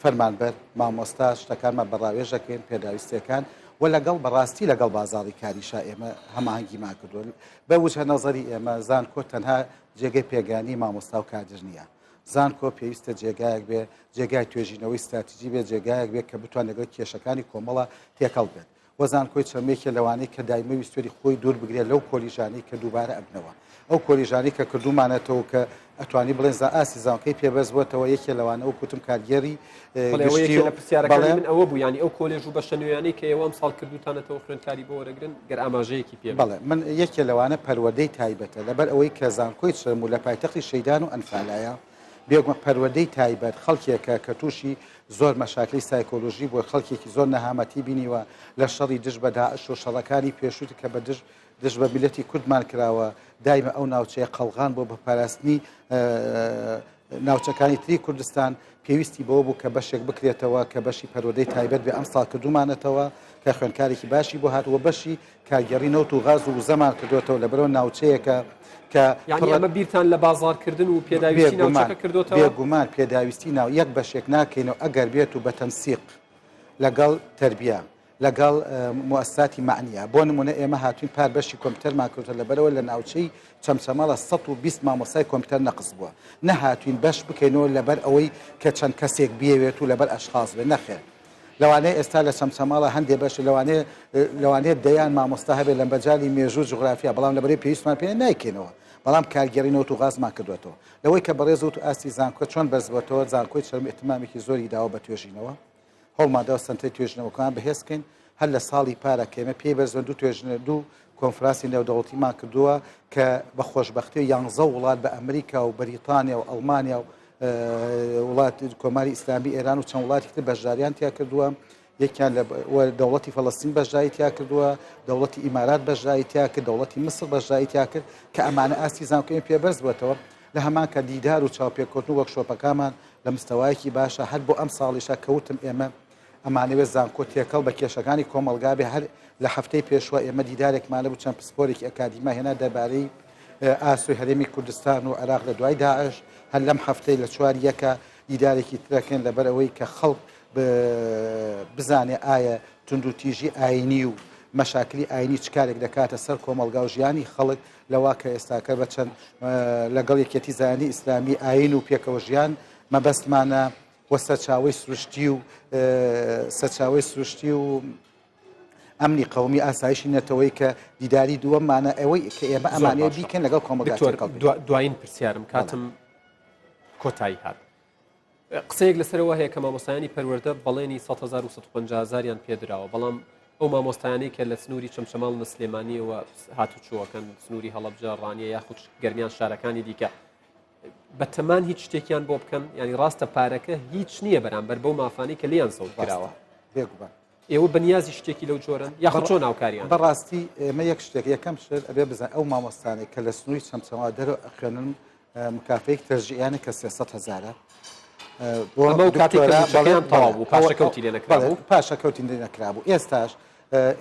فەرمانبەر مامۆستا شتەکانمان بە ڕاوێژ دەکەین پێداویستیەکان و لەگەڵ بەڕاستی لەگەڵ بازاڕی کاریشا ئێمە هەماهەنگیمان کردووە بە وجهە نەزەری ئێمە زانکۆ تەنها جێگەی پێگانی مامۆستا و کادر نییە زانکۆ پێویستە جێگایەک بێ جێگای توێژینەوەی ستراتیجی بێ جێگایەک بێ کە بتوان لەگەڵ کێشەکانی کۆمەڵە تێکەڵ بێت وە زانکۆی چەرمێکیە لەوانەی کە دایمە ویستوێتی خۆی دوور بگرێت لەو کۆلیژانەی کە دووبارە ئەبنەوە ئەو کۆلیژانەی کە کردوومانەتەوە کە ئەتوانی بڵێن زا ئاستی زانکۆی پێ بەرز بۆتەوە یەکێ لەوانە وەک وتم کارگێڕی بەڵێ ئەوە یەکێ لە پرسیارەکانی من ئەوە بوو یانی ئەو کۆلێژ و بەشە نوێیانەی کە ئێوە ئەمساڵ کردووتانەتەوە خوێندکاری بۆ وەرەگرن گەر ئاماژەیەکی پێ بەڵێ من یەکێ لەوانە پەروەردەی تایبەتە لەبەر ئەوەی کە زانکۆی چەرموو لە پایتەختی شەیدان و ئەنفالایە بێگومان پەروەردەی تایبەت خەڵکێکە کە تووشی زۆر مەشاکلی سایکۆلۆژی بووە، خەڵکێکی زۆر نەهامەتی بینیوە لە شەڕی دژ بە داعش و شەڕەکانی پێشووتر کە بە دژ دژ بە میللەتی کوردمان کراوە، دایمە ئەو ناوچەیە قەڵغان بووە بە پاراستنی ناوچەکانی تری کوردستان، پێویستی بەوە بوو کە بەشێک بکرێتەوە کە بەشی پەروەردەی تایبەت بێ، ئەمساڵ کردوومانەتەوە کە خوێندکارێکی باشی بۆ هات و بەشی کارگێڕی نەوت و غاز و وزەمان کردووەتەوە لەبەرئەوە ناوچەیەکە کە یانی ئەمە بیرتان لە بازاڕکردن و پێداویستی ناوچەکە کردووەتەوە؟ بێگومان پێداویستی ناو یەک بەشێک ناکەینەوە ئەگەر بێت و بە تەنسیق لەگەڵ تەربیە لەگەڵ موئەسساتی مەعنیە بۆ نمونە ئێمە هاتوین پار بەشی کۆمپیوتەرمان کردووە لەبەرئەوە لە ناوچەی چەمچەماڵە 120 مامۆستای کۆمپیوتەر نەقس بووە نەهاتوین بەش بکەینەوە لەبەر ئەوەی کە چەند کەسێک بیەوێت و لەبەر ئەشخاص بێت نەخێر لەوانەیە ئێستا لە چەمچەماڵە هەندێ بەش لەوانەیە لەوانەیە دەیان مامۆستا هەبێت لە مەجالی مێژوو و جوغرافیا بەڵام لەبەرەی پێویستمان پێ نایکەینەوە بەڵام کارگێڕی نەوت و غازمان کردوێتەوە لەوەی کە بەڕێز وت ئاستی زانکۆ چۆن بەرزبێتەوە زانکۆی چەرم ئیهتمامێکی زۆری داوە بە توێژینەوە هەوڵماندا سەنتەری توێژینەوەکان بەهێز بکەین هەر لە ساڵی پارە کە ئێمە پێی بەرزبن دوو توێژینە دوو کۆنفرانسی نێودەوڵەتیمان کردووە کە بە خۆشبەختی یانزە وڵات بە ئەمریکا و بەریتانیا و ئەڵمانیا و وڵات کۆماری ئیسلامی ئێران و چەند وڵاتی تر بەشداریان تیا کردووە یەکیان لە دەوڵەتی فەڵستین بەشداری تیا کردووە دەوڵەتی ئیمارات بەشداری تیا کرد دەوڵەتی مسر بەشداری تیا کرد کە ئەمانە ئاستی زانکۆی پێ بەرز بووەتەوە لە هەمان کە دیدار و چاوپێکەوتن و وەرکشۆپەکانمان لە مستەوایەکی باشە هەر بۆ ئەم ساڵیشە کەوتم ئێمە ئەمانەوێت زانکۆ تێکەڵ بە کێشەکانی کۆمەڵگا بێ هەر لە هەفتەی پێشوە ئێمە دیدارێکمان هەبوو چەند پسپۆرێکی ئەکادیما هێنا دەربارەی ئاسۆی هەرێمی کوردستان و عێراق لە دوای داعش هەر لەم هەفتەی لە چوار یەکە دیدارێکی ترەکەن لەبەر ئەوەی کە خەڵک بزانێ ئایا توندوتیژی ئاینی و مەشاکلی ئاینی چ کارێک دەکاتە سەر کۆمەڵگا و ژیانی خەڵک لەوا کە ئێستاکە بە چەند لەگەڵ یەکێتی زایانی ئیسلامی ئاین و پێکەوە ژیان مەبەستمانە و سەرچاوەی سروشتی و سەرچاوەی سروشتی و ئەمنی قومی ئاسایشی نەتەوەی کە دیداری دووەمانە ئەوەی کە ئێمە ئەمانەیە بیکەن لەگەڵ کۆمەڵگا دوایین پرسیارم کاتم کۆتایی هات قسەیەک لەسەرەوە هەیە کە مامۆستایانی پەروەردە بەڵێنی 1950 هزاریان پێدراوە بەڵام ئەو مامۆستایانەی کە لە سنووری چەمچەماڵ لە سلێمانیەوە هاتوچۆەکەن سنووری هەڵەبجە ڕانیە یاخود گەرمیان شارەکانی دیکە بەتەمان هیچ شتێکیان بۆ بکەن یانی ڕاستە پارەکە هیچ نییە بەرامبەر بەو مافانەی کە لیان سەوت کراوە بێگومان ئێوە بەنیازی شتێکی لەو جۆرن یاخود چۆن هاوکاریان بەڕاستی ئێمە یەک شتێک یەکەم شت ئەبێ بزان ئەو مامۆستانەی کە لە سنووری چەمچەماڵ دەرەوە ئەخوێنن مکافەیەک تەرجیعیانە کە 300 هەزارە بۆ ئەمە کاتێک کە مووچەکەیان تەواو بوو پاشەکەوتی لێ نەکرابوو پاشەکەوتی لێ نەکرابوو ئێستاش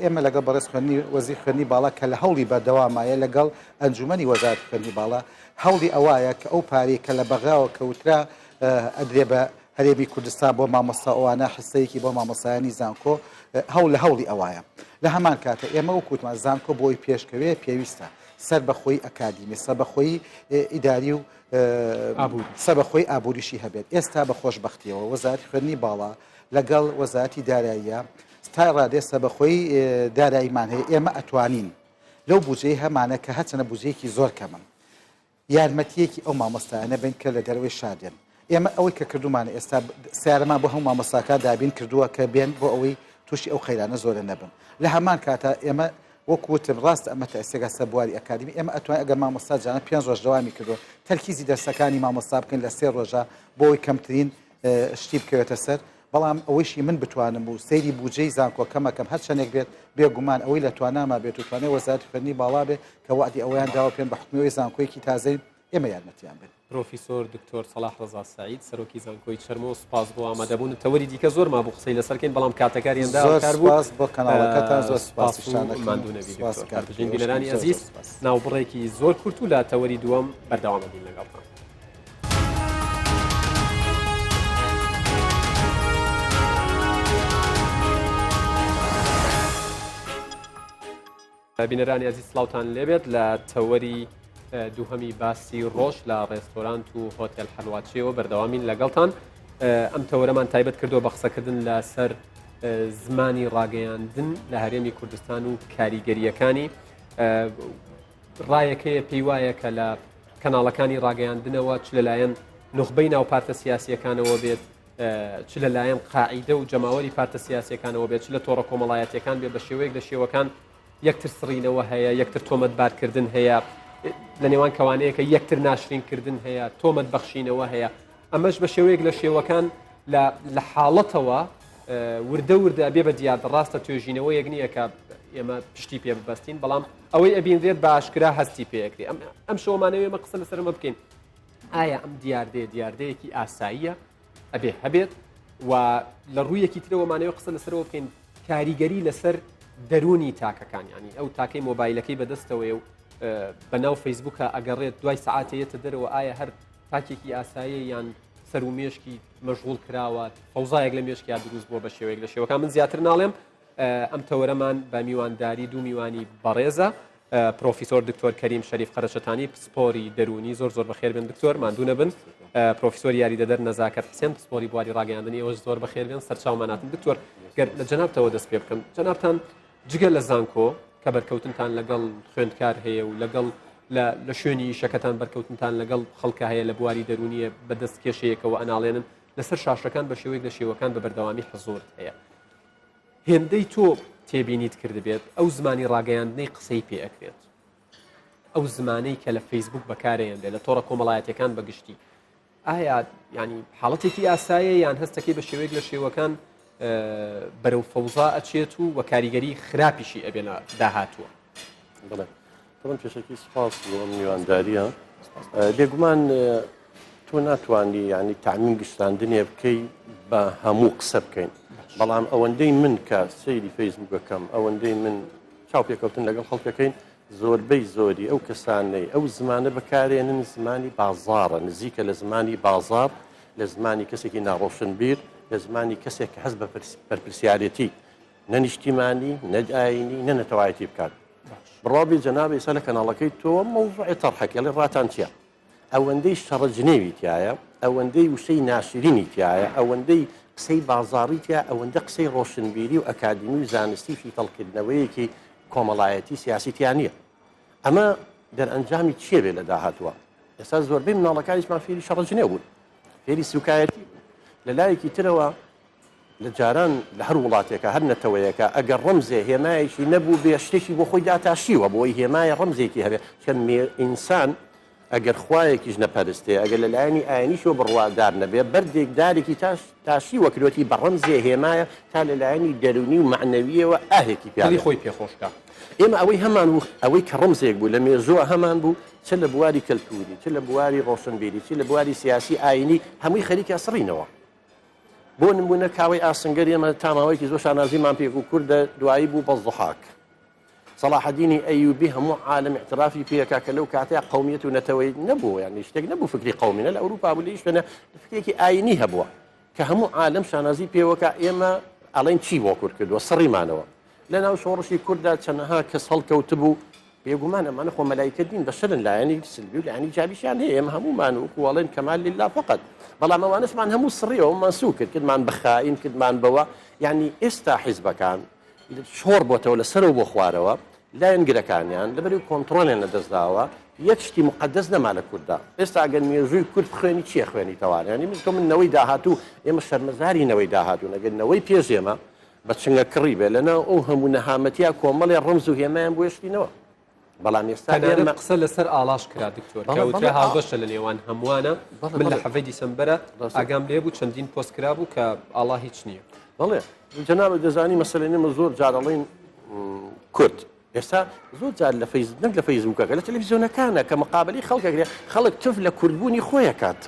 ئێمە لەگەڵ بەڕێز خوێندنی وەزیر خوێندنی باڵا کە لە هەوڵی بەردەوامایە لەگەڵ ئەنجومەنی وەزارەتی خوێندنی باڵا هەوڵی ئەوایە کە ئەو پارەی کە لە بەغاوە کەوترا ئەدرێ بە هەرێمی کوردستان بۆ مامۆستا ئەوانە حسەیەکی بۆ مامۆستایانی زانکۆ هەوڵ لە هەوڵی ئەوایە لە هەمان کاتە ئێمە وەکوتمان زانکۆ بۆی پێشکەوێ پێویستە سەر بەخۆی ئەکادیمی سەر بەخۆی ئیداری و سەر بەخۆی ئابووریشی هەبێت ئێستا بە خۆشببختیەوە وەزارەتی خوێندنی باڵا لەگەڵ وەزارەتی داراییە تا ڕادەیەک سەربەخۆیی داراییمان هەیە، ئێمە ئەتوانین لەو بودجەی هەمانە کە هەرچەنە بودجەیەکی زۆر کەمە یارمەتییەکی ئەو مامۆستایانە بین کە لە دەرەوەی شار دێن. ئێمە ئەوەی کە کردوومانە ئێستا سەیارەمان بۆ هەموو مامۆستاکان دابین کردووە کە بێن بۆ ئەوەی تووشی ئەو قەیرانە زۆرە نەبن. لە هەمان کاتا ئێمە وەکو وتم ڕاستە ئەمە تەئسیرە سەر بواری ئەکادیمی، ئێمە ئەتوانین ئەگەر مامۆستا جانە پێنج ڕۆژ دەوامی کردووە تەرکیزی دەرسەکانی مامۆستا بکەین لە سێ ڕۆژا بۆ ئەوەی کەمترین. شتی بکەوێتە سەر، بەڵام ئەوەیشی من بتوانم و سەیری بوجەی زانکۆکەمەکەم هەر چەندێک بێت، بێگومان ئەوەی لە تواناما بێت و توانای وەزارەتی خوێندنی باڵا بێت کە وەعدی ئەوەیان داوە پێم بە حوکمی ئەوەی زانکۆیەکی تازەین ئێمە یارمەتیان بن. پرۆفیسۆر دکتۆر سەڵاح ڕەزا سەعید سەرۆکی زانکۆی چەرمۆ سوپاس بۆ ئامادەبوونت. تەوەری دیکە زۆر مابوو قسەی لەسەر کەین بەڵام کاتەکاریان دا زۆر کار بوو. سوپاس بۆ کەناڵەکەتان زۆر سوپاس سوپاسیشتان و دەکەم ماندوو نەبی سوپاس دکتۆر. کاک بژین پێوەشکەم بینەرانی زۆر زۆر ئەزیز سوپاس. ناوبڕێکی زۆر کورت و لە تەوەری دووەم بەردەوام ئەبین لەگەڵتان. بینەرانی ئەزیز سڵاوتان لێبێت لە تەوەری دووهەمی باسی ڕۆژ لە ڕێستۆرانت و هۆتێل حەلواچیەوە بەردەوامین لەگەڵتان ئەم تەوەرەمان تایبەت کردووە بە قسەکردن لەسەر زمانی ڕاگەیاندن لە هەرێمی کوردستان و کاریگەریەکانی ڕایەک هەیە پێی وایە کە لە کەناڵەکانی ڕاگەیاندنەوە چ لەلایەن نوخبەی ناو پارتە سیاسیەکانەوە بێت چ لەلایەن قاعیدە و جەماوەری پارتە سیاسیەکانەوە بێت چ لە تۆڕە کۆمەڵایەتیەکان بێت بە شێوەیەک لە شێوەکان یەکتر سڕینەوە هەیە یەکتر تۆمەتبارکردن هەیە لە نێوان کەوانەیەکە یەکتر ناشرینکردن هەیە تۆمەت بەخشینەوە هەیە ئەمەش بە شێوەیەک لە شێوەکان لە حاڵەتەوە وردە وردە بێ بە دیاردە ڕاستە توێژینەوەیەک نییە کە ئێمە پشتی پێ ببەستین بەڵام ئەوەی ئەبینرێت بە ئاشکرا هەستی پێکرێ ئەم ئەم شەوەمانەوێ ئێمە قسە لەسەرمە بکەین ئایا ئەم دیاردەیە دیاردەیەکی ئاساییە ئەبێ هەبێت و لە ڕوویەکی ترەوەمانەوە قسە لەسەرەوە بکەین کاریگەری لەسەر دەرونی تاکەکان ینی ئەو تاکەی مۆبایلەکەی بەدەستەوەی و بەناو فەیسبوکە ئەگەڕێت دوای سعاتەیەتە دەرەوە ئایا هەر تاکێکی ئاساییە یان سەر و مێشکی مەشغوڵ کراوە فەوزایەک لە مێشکیا دروست بووە بە شێوەیەک لە شێوەکان من زیاتر ناڵێم ئەم تەوەرەمان بە میوانداری دوو میوانی بەڕێزە پرۆفیسۆر دکتۆر کەریم شەریف قەرەچەتانی پسپۆری دەروونی زۆر زۆر بەخێر بن دکتۆر ماندوو نەبن پرۆفیسۆر یاریدەدەر نەزاکەت حسێن پسپۆری بواری ڕاگەیاندنی ئێوەش زۆر بەخێر بێن سەرچاوماناتن دکتۆر گەر لە جەنابتەوە دەست پێ بکەم جەنابتان جگە لە زانکۆ کە بەرکەوتنتان لەگەڵ خوێندکار هەیە و لەگەڵ لە شوێنی ئیشەکەتان بەرکەوتنتان لەگەڵ خەڵکە هەیە لە بواری دەرونیە بەدەست کێشەیەکەوە ئەناڵێنن لەسەر شاشەکان بە شێوەیەک لە شێوەکان بە بەردەوامی حزورت هەیە هێندەی تۆ تێبینیت کردبێت ئەو زمانی ڕاگەیاندنەی قسەی پێ ئەکرێت ئەو زمانەی کە لە فەیسبوک بەکارێنرێت لە تۆڕە کۆمەڵایەتەکان بەگشتی ئایا ینی حاڵەتێکی ئاسایە یان هەستەکەی بە شێوەیەک لە شێوەکان بەرەو فەوزا ئەچێت و وە کاریگەری خراپیشی ئەبێ لە داهاتووە؟ بڵێ طبعا پێشەکی سپاس بۆ ئەم میوانداریە بێگومان تۆ ناتوانانی ینی تامین گشتاندنێ بکەی بە هەموو قسە بکەین بەڵام ئەوەندەی من کە سەیری فەیسبووکەکەم ئەوەندەی من چاوپێکەوتن لەگەڵ خەڵکەکەین زۆربەی زۆری ئەو کەسانەی ئەو زمانە بەکارێنن زمانی بازاڕە، نزیکە لە زمانی بازاڕ، لە زمانی کەسێکی ناڕۆشنبیر، لە زمانی کەسێک کە هەست بە بەرپرسیارێتی نە نیشتیمانی، نە ئایینی، نە نەتەوایەتی بکات. بڕوا بێ جەناب ئێستا لە کەناڵەکەی تۆوە مەوزوعی تەرحەکەی ئەڵێ ڕاتان چییە؟ ئەوەندەی شەڕە جنێوی تیایە، ئەوەندەی وشەی ناشرینی تیایە، ئەوەندەی قسەی بازاڕی تیایە، ئەوەندە قسەی ڕۆشنبیری و ئەکادیمی و زانستی و شیتەڵکردنەوەیەکی کۆمەڵایەتی سیاسی تیا نییە. ئەمە دەرئەنجامی چییە بێ لە داهاتووە؟ ئێستا زۆربەی مناڵەکانیشمان فێری شەڕە جنێو بوون، فێری سوکایەتی بوون. لە لایەکی ترەوە لە جاران لە هەر وڵاتێکا، هەر نەتەوەیەکا ئەگەر ڕەمزێ، هێمایەکی نەبووبێ، شتێکی بۆ خۆی داتاشیوە بۆ ئەوەی هێمایە ڕەمزێکی هەبێ. چونکە ئینسان ئەگەر خوایەکیش نەپەرستێ، ئەگەر لە لایەنی ئایینیشەوە بڕوادار نەبێ، بەردێک، دارێکی تاش، تاشیوە کردووەتی بە ڕەمزێ، هێمایە تا لە لایەنی دەروونی و مەعنەوییەوە ئاهێکی پیا دڵی بێ. خۆی پێ خۆش کا. ئێمە ئەوەی هەمان بوو، ئەوەی کە ڕەمزێک بوو لە مێژووە هەمان بوو، چ لە بواری کەلتووری، چ لە بواری ڕۆشنبیری، چ لە بواری سیاسی ئایینی، هەمووی خەریکە سڕینەوە. بۆ نموونە کاوەی ئاسنگەر ئێمە تا ماوەیەکی زۆر شانازیمان پێ بوو کوردە دوایی بوو بە زوحاک. سەڵاحەدینی ئەیوبی هەموو عالم اعترافی پێکا کە لەو کاتەیە قومیەت و نەتەوەی نەبوو یانی شتێک نەبوو فکری قومی نە لە ئەوروپا بوو لە هیچ شوێنە فکرێکی ئاینی هەبووە کە هەموو عالم شانازی پێوەکە ئێمە ئەڵێن چی بۆ کورد کردووە سڕیمانەوە لە ناو شۆڕشی کورددا چەنەها کەس هەڵکەوتبوو بێگومان ئەمانە خۆ مەلایکە نین بەشەرن لایەنی سلبی و لایەنی جابیشیان هەیە ئێمە هەموومان وەکو ئەڵێن کەمال لله فقط بەڵام ئەوانەشمان هەموو سڕیەوە منسوو کرد کردمان بە خائین کردمان بەوە یعنی ئێستا حیزبەکان شۆڕ بۆتەوە لە سەرەوە بۆ خوارەوە لایەنگرەکانیان لەبەری کۆنتڕۆڵیان لەدەستداوە یەک شتی مقدس نەما لە کورددا ئێستا ئەگەر مێژووی کورد بخوێنی چییە خوێنیتەوە یعنی من تۆ من نەوەی داهاتوو ئێمە شەرمەزاری نەوەی داهاتوو نەگەر نەوەی پێش ئێمە بە چنگە کڕی بێ لەناو ئەو هەموو نەهامەتیا کۆمەڵێ ڕەمز و هێمایان بۆ هێشتینەوە. بەڵام ئێستا تەنانەت ئێمە قسە لەسەر ئاڵاش کرا دکتۆر بەڵێ، کە وترا بەڵێ، ئا- هاوبەشە لە نێوان هەمووانە بەڵێ، من لە بەڵێ. حەڤەی دیسەمبەرە ڕاستە. ئاگام لێ بوو چەندین پۆست کرابوو کە ئاڵا هیچ نییە. بەڵێ جەنابت دەزانی مەسەلەن ئێمە زۆر جار ئەڵێین کورد ئێستا زۆر جار لە فەیس نەک لە فەیسبووکەکە لە تەلەڤیزیۆنەکانە کە مقابلی خەڵک ئەکرێ خەڵک تف لە کوردبوونی خۆی ئەکات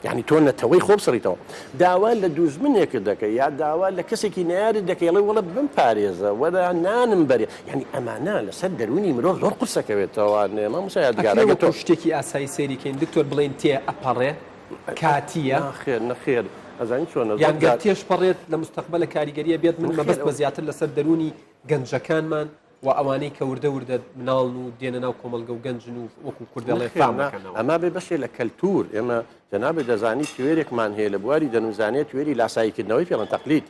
یعنی تۆ نەتەوەی خۆ بسڕیتەوە داوا لە دوژمنێکت دەکەی یا داوا لە کەسێکی نەیارت دەکەی ئەڵێ وەڵە بم پارێزە وەرە نانم بەرێ یعنی ئەمانە لەسەر دەروونی مرۆڤ زۆر قورسەکەوێتەوە مامۆستا یادگار ئەکرێ ئەگەر تۆ وەکو شتێکی ئاسایی سەیری کەین دکتۆر بڵێین تێ ئەپەڕێ کاتییە؟ نەخێر نەخێر ئەزانی چۆنە زۆر یان گەر جار تێش پەڕێت لە مستەقبەلە کاریگەریە بێت من نەخێر مەبەستمە زیاتر لەسەر دەروونی گەنجەکانمان و ئەوانەی کە وردە وردە مناڵن و دێنە ناو کۆمەڵگە و گەنجن و وەکو کورد دەڵێ نەخێر فام نا ئەکەنەوە. ئەمە بێ بەشێ لە کەلتور ئێمە جەنابت دەزانی توێرێکمان هەیە لە بواری دەروونزانیە توێری لاساییکردنەوەی پێڵێن تەقلید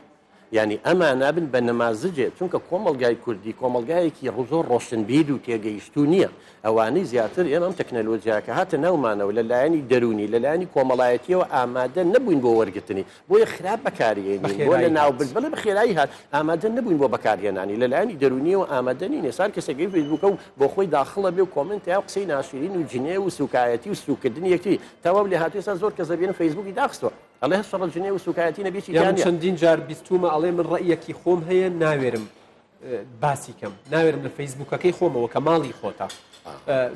یانی ئەمانە بن بە نەمازجێ چونکە کۆمەڵگای کوردی کۆمەڵگایەکی زۆر ڕۆشنبیر و تێگەیشتوو نییە ئەوانەی زیاتر ئێمە ئەم تەکنەلۆجیا کە هاتە ناومانەوە لە لایەنی دەروونی لە لایەنی کۆمەڵایەتیەوە ئامادە نەبووین بۆ وەرگرتنی بۆیە خراپ بەکاریێنین بۆ لە بەخێرایی ناو هات. بل بەڵێ بە خێرایی هات ئامادە نەبووین بۆ بەکارهێنانی لە لایەنی دەروونیەوە ئامادە نین ئێستا هەر کەسێک فەیسبووکە و بۆ خۆی داخڵە بێ و comment یا و قسەی ناشرین و جنێو و سوکایەتی و سوکردنی یەکتری تەواو لێهاتوو ئێستا زۆر کەس دەبینم فەیسبووکی داخستووە ئەڵێ هەر شەڕە جنێو و سوکایەتی نەبێ هیچی یا تیا من نییە. چەندین جار بیستوومە ئەڵێ من ڕەئیەکی خۆم هەیە ناوێرم باسی کەم ناوێرم لە فەیسبووکەکەی خۆمەوە کە ماڵی خۆتە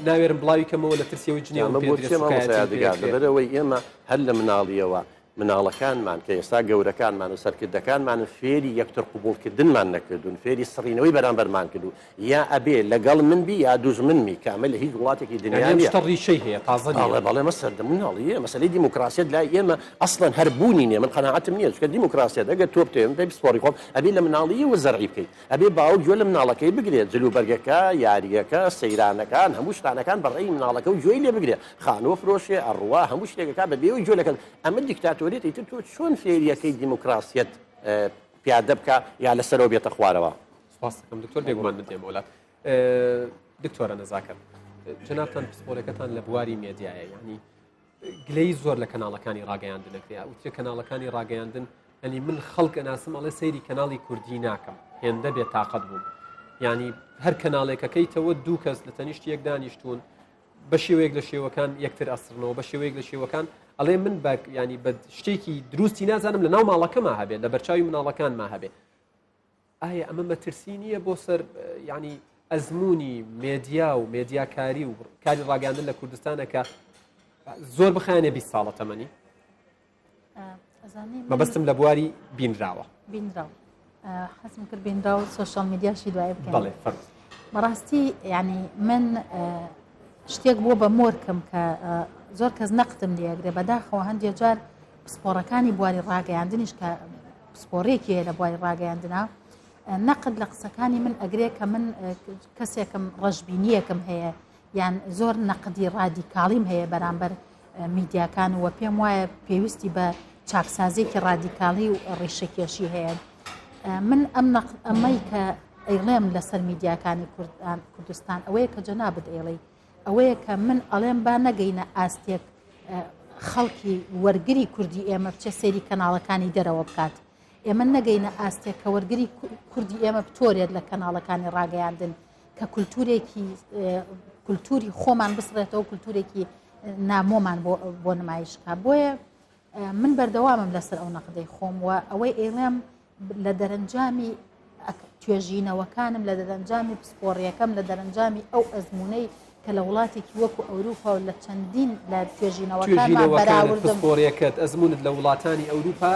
ناوێرم بڵاوی کەمەوە لە ترسیەوەی جنێوم ئەمە پێ بۆ درێ چیە مامۆستا سوکایەتیم پێ یادگار کرێ. لەبەرئەوەی ئێمە هەر لە مناڵیەوە مناڵەکانمان کە ئێستا گەورەکانمان و سەرکردەکانمانن فێری یەکتر قبوڵکردنمان نەکردوون، فێری سڕینەوەی بەرامبەرمان کردوون، یا ئەبێ لەگەڵ من بی یا دوژمنمی، کە ئەمە لە هیچ وڵاتێکی دنیا یانی ئەم نییە. شتە ڕیشەی هەیە تازە نییە. بەڵێ بەڵێ ئەمە سەردەم مناڵییە، مەسەلەی دیموکراسیەت لای ئێمە ئەسڵەن هەر بوونی نییە، من قەناعەتم نییە، چونکە دیموکراسیەت ئەگەر تۆ بتەوێ من بە پسپۆڕی خۆم ئەبێ لە مناڵییەوە زەرعی بکەی، ئەبێ باوک گوێ لە مناڵەکەی بگرێت، جلوبەرگەکە، یارییەکە، سەیرانەکان، هەموو شتانەکان بە ڕێی مناڵەکە و گوێی لێ بگرێ، خانوو ئەفرۆشێ، ئەڕوا، هەموو شتێک ئەکا بە بێ ئەوەی گوێ لە کەس، ئەمە دیکتاتۆریەتە، ئیتر تۆ چۆن فێریەکەی دیموکراسیەت پیادە بکا یا لە سەرەوە بێتە خوارەوە؟ سپاست دەکەم دکتۆر، بێگومان من دێمەوە لات. دکتۆرە نەزاکەت، جەنابتان پسپۆرەکەتان لە بواری مێدیایە، یعنی گلەیی زۆر لە کەناڵەکانی ڕاگەیاندن ئەکرێ ئەوترێ کەناڵەکانی ڕاگەیاندن ئەنی من خەڵک ئەناسم ئەڵێ سەیری کەناڵی کوردی ناکەم هێندە بێ تاقەت بووم ینی هەر کەناڵێکەکەیتەوە دوو کەس لە تەنیشت یەک دانیشتون بە شێوەیەک لە شێوەکان یەکتر ئەسڕنەوە بە شێوەیەک لە شێوەکان ئەڵێ من بە ینی بە شتێکی دروستی نازانم لە ناو ماڵەکەما هەبێت لە بەرچاوی مناڵەکانما هەبێ ئایا ئەمە مەترسی نییە بۆ سەر یعنی ئەزمموی مێدیا و مێدیاکاری و کاری ڕاگەاندن لە کوردستانە کە زۆر بخایەنێ 20 ساڵە تەمەنی مەبەستم لە بواری بینراوە بینراو حەزم کرد بینراو سۆشیال میدیاشی دوای بکەم بەڵێ فەرموو. بەڕاستی یعنی من شتێک بووە بە مۆرکم کە زۆر کەس نەقدم لێگرێ بەداخەوە هەندێک جار پسپۆڕەکانی بواری ڕاگەیاندنیش کە پسپۆڕێکی هەیە لە بواری ڕاگەیاندنا نەقد لە قسەکانی من ئەگرێ کە من کەسێکم ڕەشبینیەکم هەیە یان زۆر نەقدی ڕادیکاڵیم هەیە بەرامبەر میدیاکان و پێم وایە پێویستی بە چاکسازێکی ڕادیکاڵی و ڕیشەکێشی هەیە من ئەم نەقد ئەمەی کە ئەیڵێم لەسەر میدیاکانی کوردستان ئەوەیە کە جەنابت ئێڵی ئەوەیە کە من ئەڵێم با نەگەینە ئاستێک خەڵکی وەرگری کوردی ئێمە بچێ سەیری کەناڵەکانی دەرەوە بکات ئێمە نەگەینە ئاستێک کە وەرگری کوردی ئێمە بتۆرێت لە کەناڵەکانی ڕاگەیاندن کە کولتورێکی کولتوری خۆمان بسڕێتەوە کولتورێکی نامۆمان بۆ نمایشکا بۆیە من بەردەوامم لەسەر ئەو نەقدەی خۆم و ئەوەی ئەیڵێم لە دەرەنجامی توێژینەوەکانم لە دەرەنجامی پسپۆڕیەکەم لە دەرەنجامی ئەو ئەزموونەی کە لە وڵاتێکی وەکو ئەوروپا و لە چەندین لە توێژینەوەکانمان بەراوردم پسپۆڕیەکەت ئەزموونت لە وڵاتانی ئەوروپا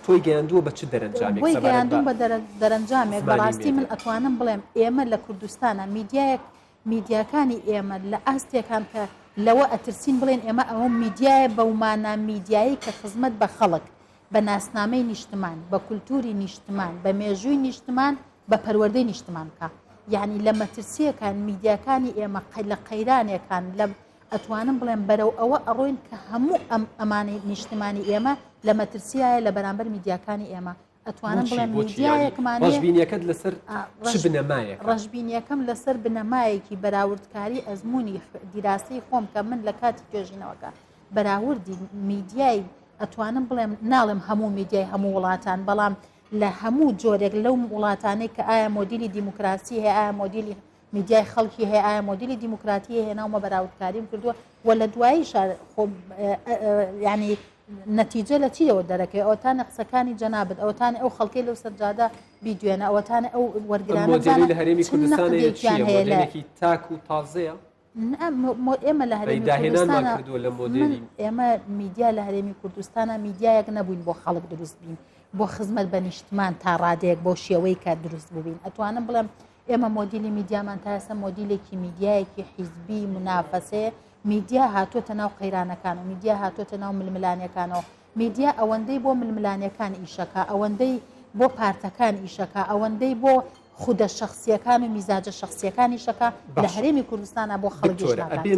تۆی گەیاندووە بە چ دەرەنجامێک بۆی گەیاندووم بە دەرەنجامێک بەڕاستی من ئەتوانم بڵێم ئێمە لە کوردستانە میدیایەک میدیاکانی ئێمە لە ئاستێکان کە لەوە ئەترسین بڵێن ئێمە ئەوە میدیایە بەومانە میدیایی کە خزمەت بە خەڵک بە ناسنامەی نیشتمان، بە کولتووری نیشتمان، بە مێژووی نیشتمان، بە پەروەردەی نیشتمان بکا. یەعنی لە مەترسییەکان میدیاکانی ئێمە لە قەیرانێکان لە ئەتوانم بڵێم بەرەو ئەوە ئەڕۆین کە هەموو ئەم ئەمانەی نیشتمانی ئێمە لە مەترسیایە لە بەرامبەر میدیاکانی ئێمە. ئەتوانم بڵێم میدیایەکمان نییە. ڕەشبینیەکەت لەسەر چ بنەمایەکە؟ ڕەشبینیەکەم لەسەر بنەمایەکی بەراوردکاری ئەزموونی دیراسەی خۆم کە من لە کاتی توێژینەوەکە بەراوردی میدیای ئەتوانم بڵێم ناڵێم هەموو میدیای هەموو وڵاتان بەڵام لە هەموو جۆرێک لەو وڵاتانەی کە ئایا مۆدیلی دیموکراسی هەیە ئایا مۆدیلی میدیای خەڵکی هەیە ئایا مۆدیلی دیموکراتی هەیە هێناومە بەراوردکاریم کردووە و لە دواییشا خۆ یعنی نەتیجە لە چیەوە دەرەکەی ئەوەتانە قسەکانی جەنابت ئەوەتانە ئەو خەڵکەی لەو سەرجادە بیدوێنە ئەوەتانە ئەو وەرگرانە مۆدێلی لە هەرێمی کوردستان چییە مۆدێلێکی تاک و تازەیە ئێمە لە هەرێمی داهێنانمان کردووە لە مۆدێلی ئێمە میدیا لە هەرێمی کوردستانە میدیایەک نەبووین بۆ خەڵک دروست بین بۆ خزمەت بە نیشتمان تا ڕادەیەک بۆ شێوەی کە دروست بووین ئەتوانم بڵێم ئێمە مۆدیلی میدیامان تا ئێستا مۆدیلێکی میدیایەکی حیزبی منافەسەیە، میدیا هاتۆتە ناو قەیرانەکان و میدیا هاتۆتە ناو ململانێکانەوە، میدیا ئەوەندەی بۆ ململانێکان ئیشەکا، ئەوەندەی بۆ پارتەکان ئیشەکا، ئەوەندەی بۆ خودە شەخسیەکان و میزاجە شەخسیەکان ئیشەکا، لە هەرێمی کوردستانا بۆ خەڵک ئیش دکتۆرە ناکات. ئەبێ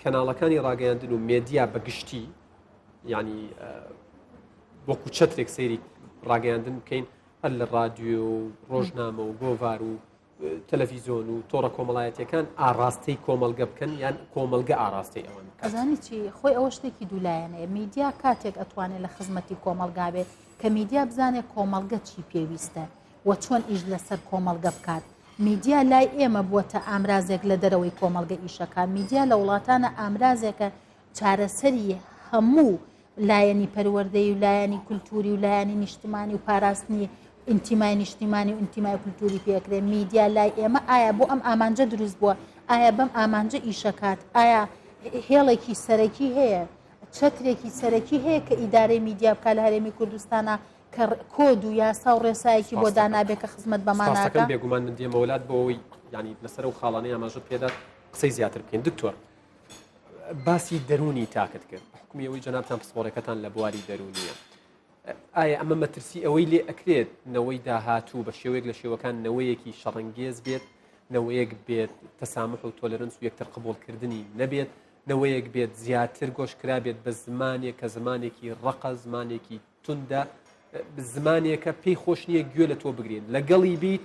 کەناڵەکانی ڕاگەیاندن و مێدیا بە گشتی یعنی وەکو چەترێک سەیری ڕاگەیاندن بکەین هەر لە ڕادیۆ و ڕۆژنامە و گۆڤار و تەلەفیزۆن و تۆڕە کۆمەڵایەتیەکان ئاڕاستەی کۆمەڵگە بکەن یان کۆمەڵگە ئاڕاستەی ئەوان بکات. ئەزانی چی خۆی ئەوە شتێکی دوولایەنەیە میدیا کاتێک ئەتوانێت لە خزمەتی کۆمەڵگا بێت کە میدیا بزانێت کۆمەڵگە چی پێویستە و چۆن ئیش لەسەر کۆمەڵگە بکات میدیا لای ئێمە بووەتە ئامرازێک لە دەرەوەی کۆمەڵگە ئیشەکە میدیا لە وڵاتانە ئامرازێکە چارەسەری هەموو لایەنی پەروەردەیی و لایەنی کولتووری و لایەنی نیشتمانی و پاراستنی ئینتیمای نیشتیمانی و ئینتیمای کولتووری پێکرێ میدیا لای ئێمە ئایا بۆ ئەم ئامانجە دروست بووە ئایا بەم ئامانجە ئیشەکات ئایا هێڵێکی سەرەکی هەیە چەترێکی سەرەکی هەیە کە ئیدارەی میدیا بکە لە هەرێمی کوردستانە کە کۆد و یاسا و ڕێسایەکی بۆ دانابێ کە خزمەت بەمانەکە بێگومان من دێمەوەلات بۆ ئەوەی ینی لەسەر و خاڵانەی ئاماژەت پێدا قسەی زیاتر بکەین دکتۆر باسی دەروونی تاکت کرد بە حکومی ئەوەی جەنابتان پسپۆڕەکەتان لە بواری دەروونیە ئایا ئەمە مەترسی ئەوەی لێ ئەکرێت نەوەی داهاتوو بە شێوەیەک لە شێوەکان نەوەیەکی شەڕەنگێز بێت نەوەیەک بێت تەسامح و tolerance و یەکتر قبوڵکردنی نەبێت نەوەیەک بێت زیاتر گۆشکرا بێت بە زمانێک کە زمانێکی ڕەقە زمانێکی توندە زمانێکە پێی خۆش نییە گوێ لە تۆ بگرێت لەگەڵی بیت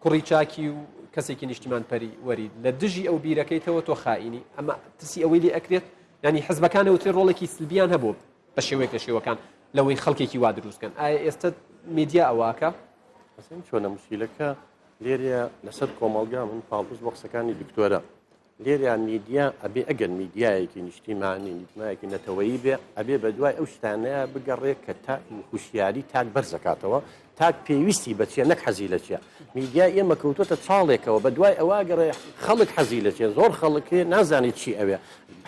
کوڕی چاکی و کەسێکی نیشتیمان پەری وەری لە دژی ئەو بیرەکەیتەوە تۆ خائینی ئەمە ترسی ئەوەی لێ ئەکرێت ینی حزبەکان وترێ ڕۆڵێکی سلبیان هەبوو بە شێوەیەک لە شێوەکان لەوەی خەڵکێکی وا دروستکەن ئایا ئێستا میدیا ئەوواکە حسێن چۆنە مشکیلەکە لێرەیە لەسەر کۆمەڵگا من پاڵپشت بۆ قسەکانی دکتۆرە لێرە میدیا ئەبێ ئەگەر میدیایەکی نیشتیمانی نیتمایەکی نەتەوەیی بێ ئەبێ بە دوای ئەو شتانەیە بگەڕێ کە تا هوشیاری تاک بەرزەکاتەوە تاک پێویستی بە چیە نەک حەزی لە چیە میدیای ئێمە کەوتۆتە چاڵێکەوە بە دوای ئەوە گەڕێ خەڵک حەزی لە چیە زۆر خەڵک هەیە نازانێت چی ئەوێ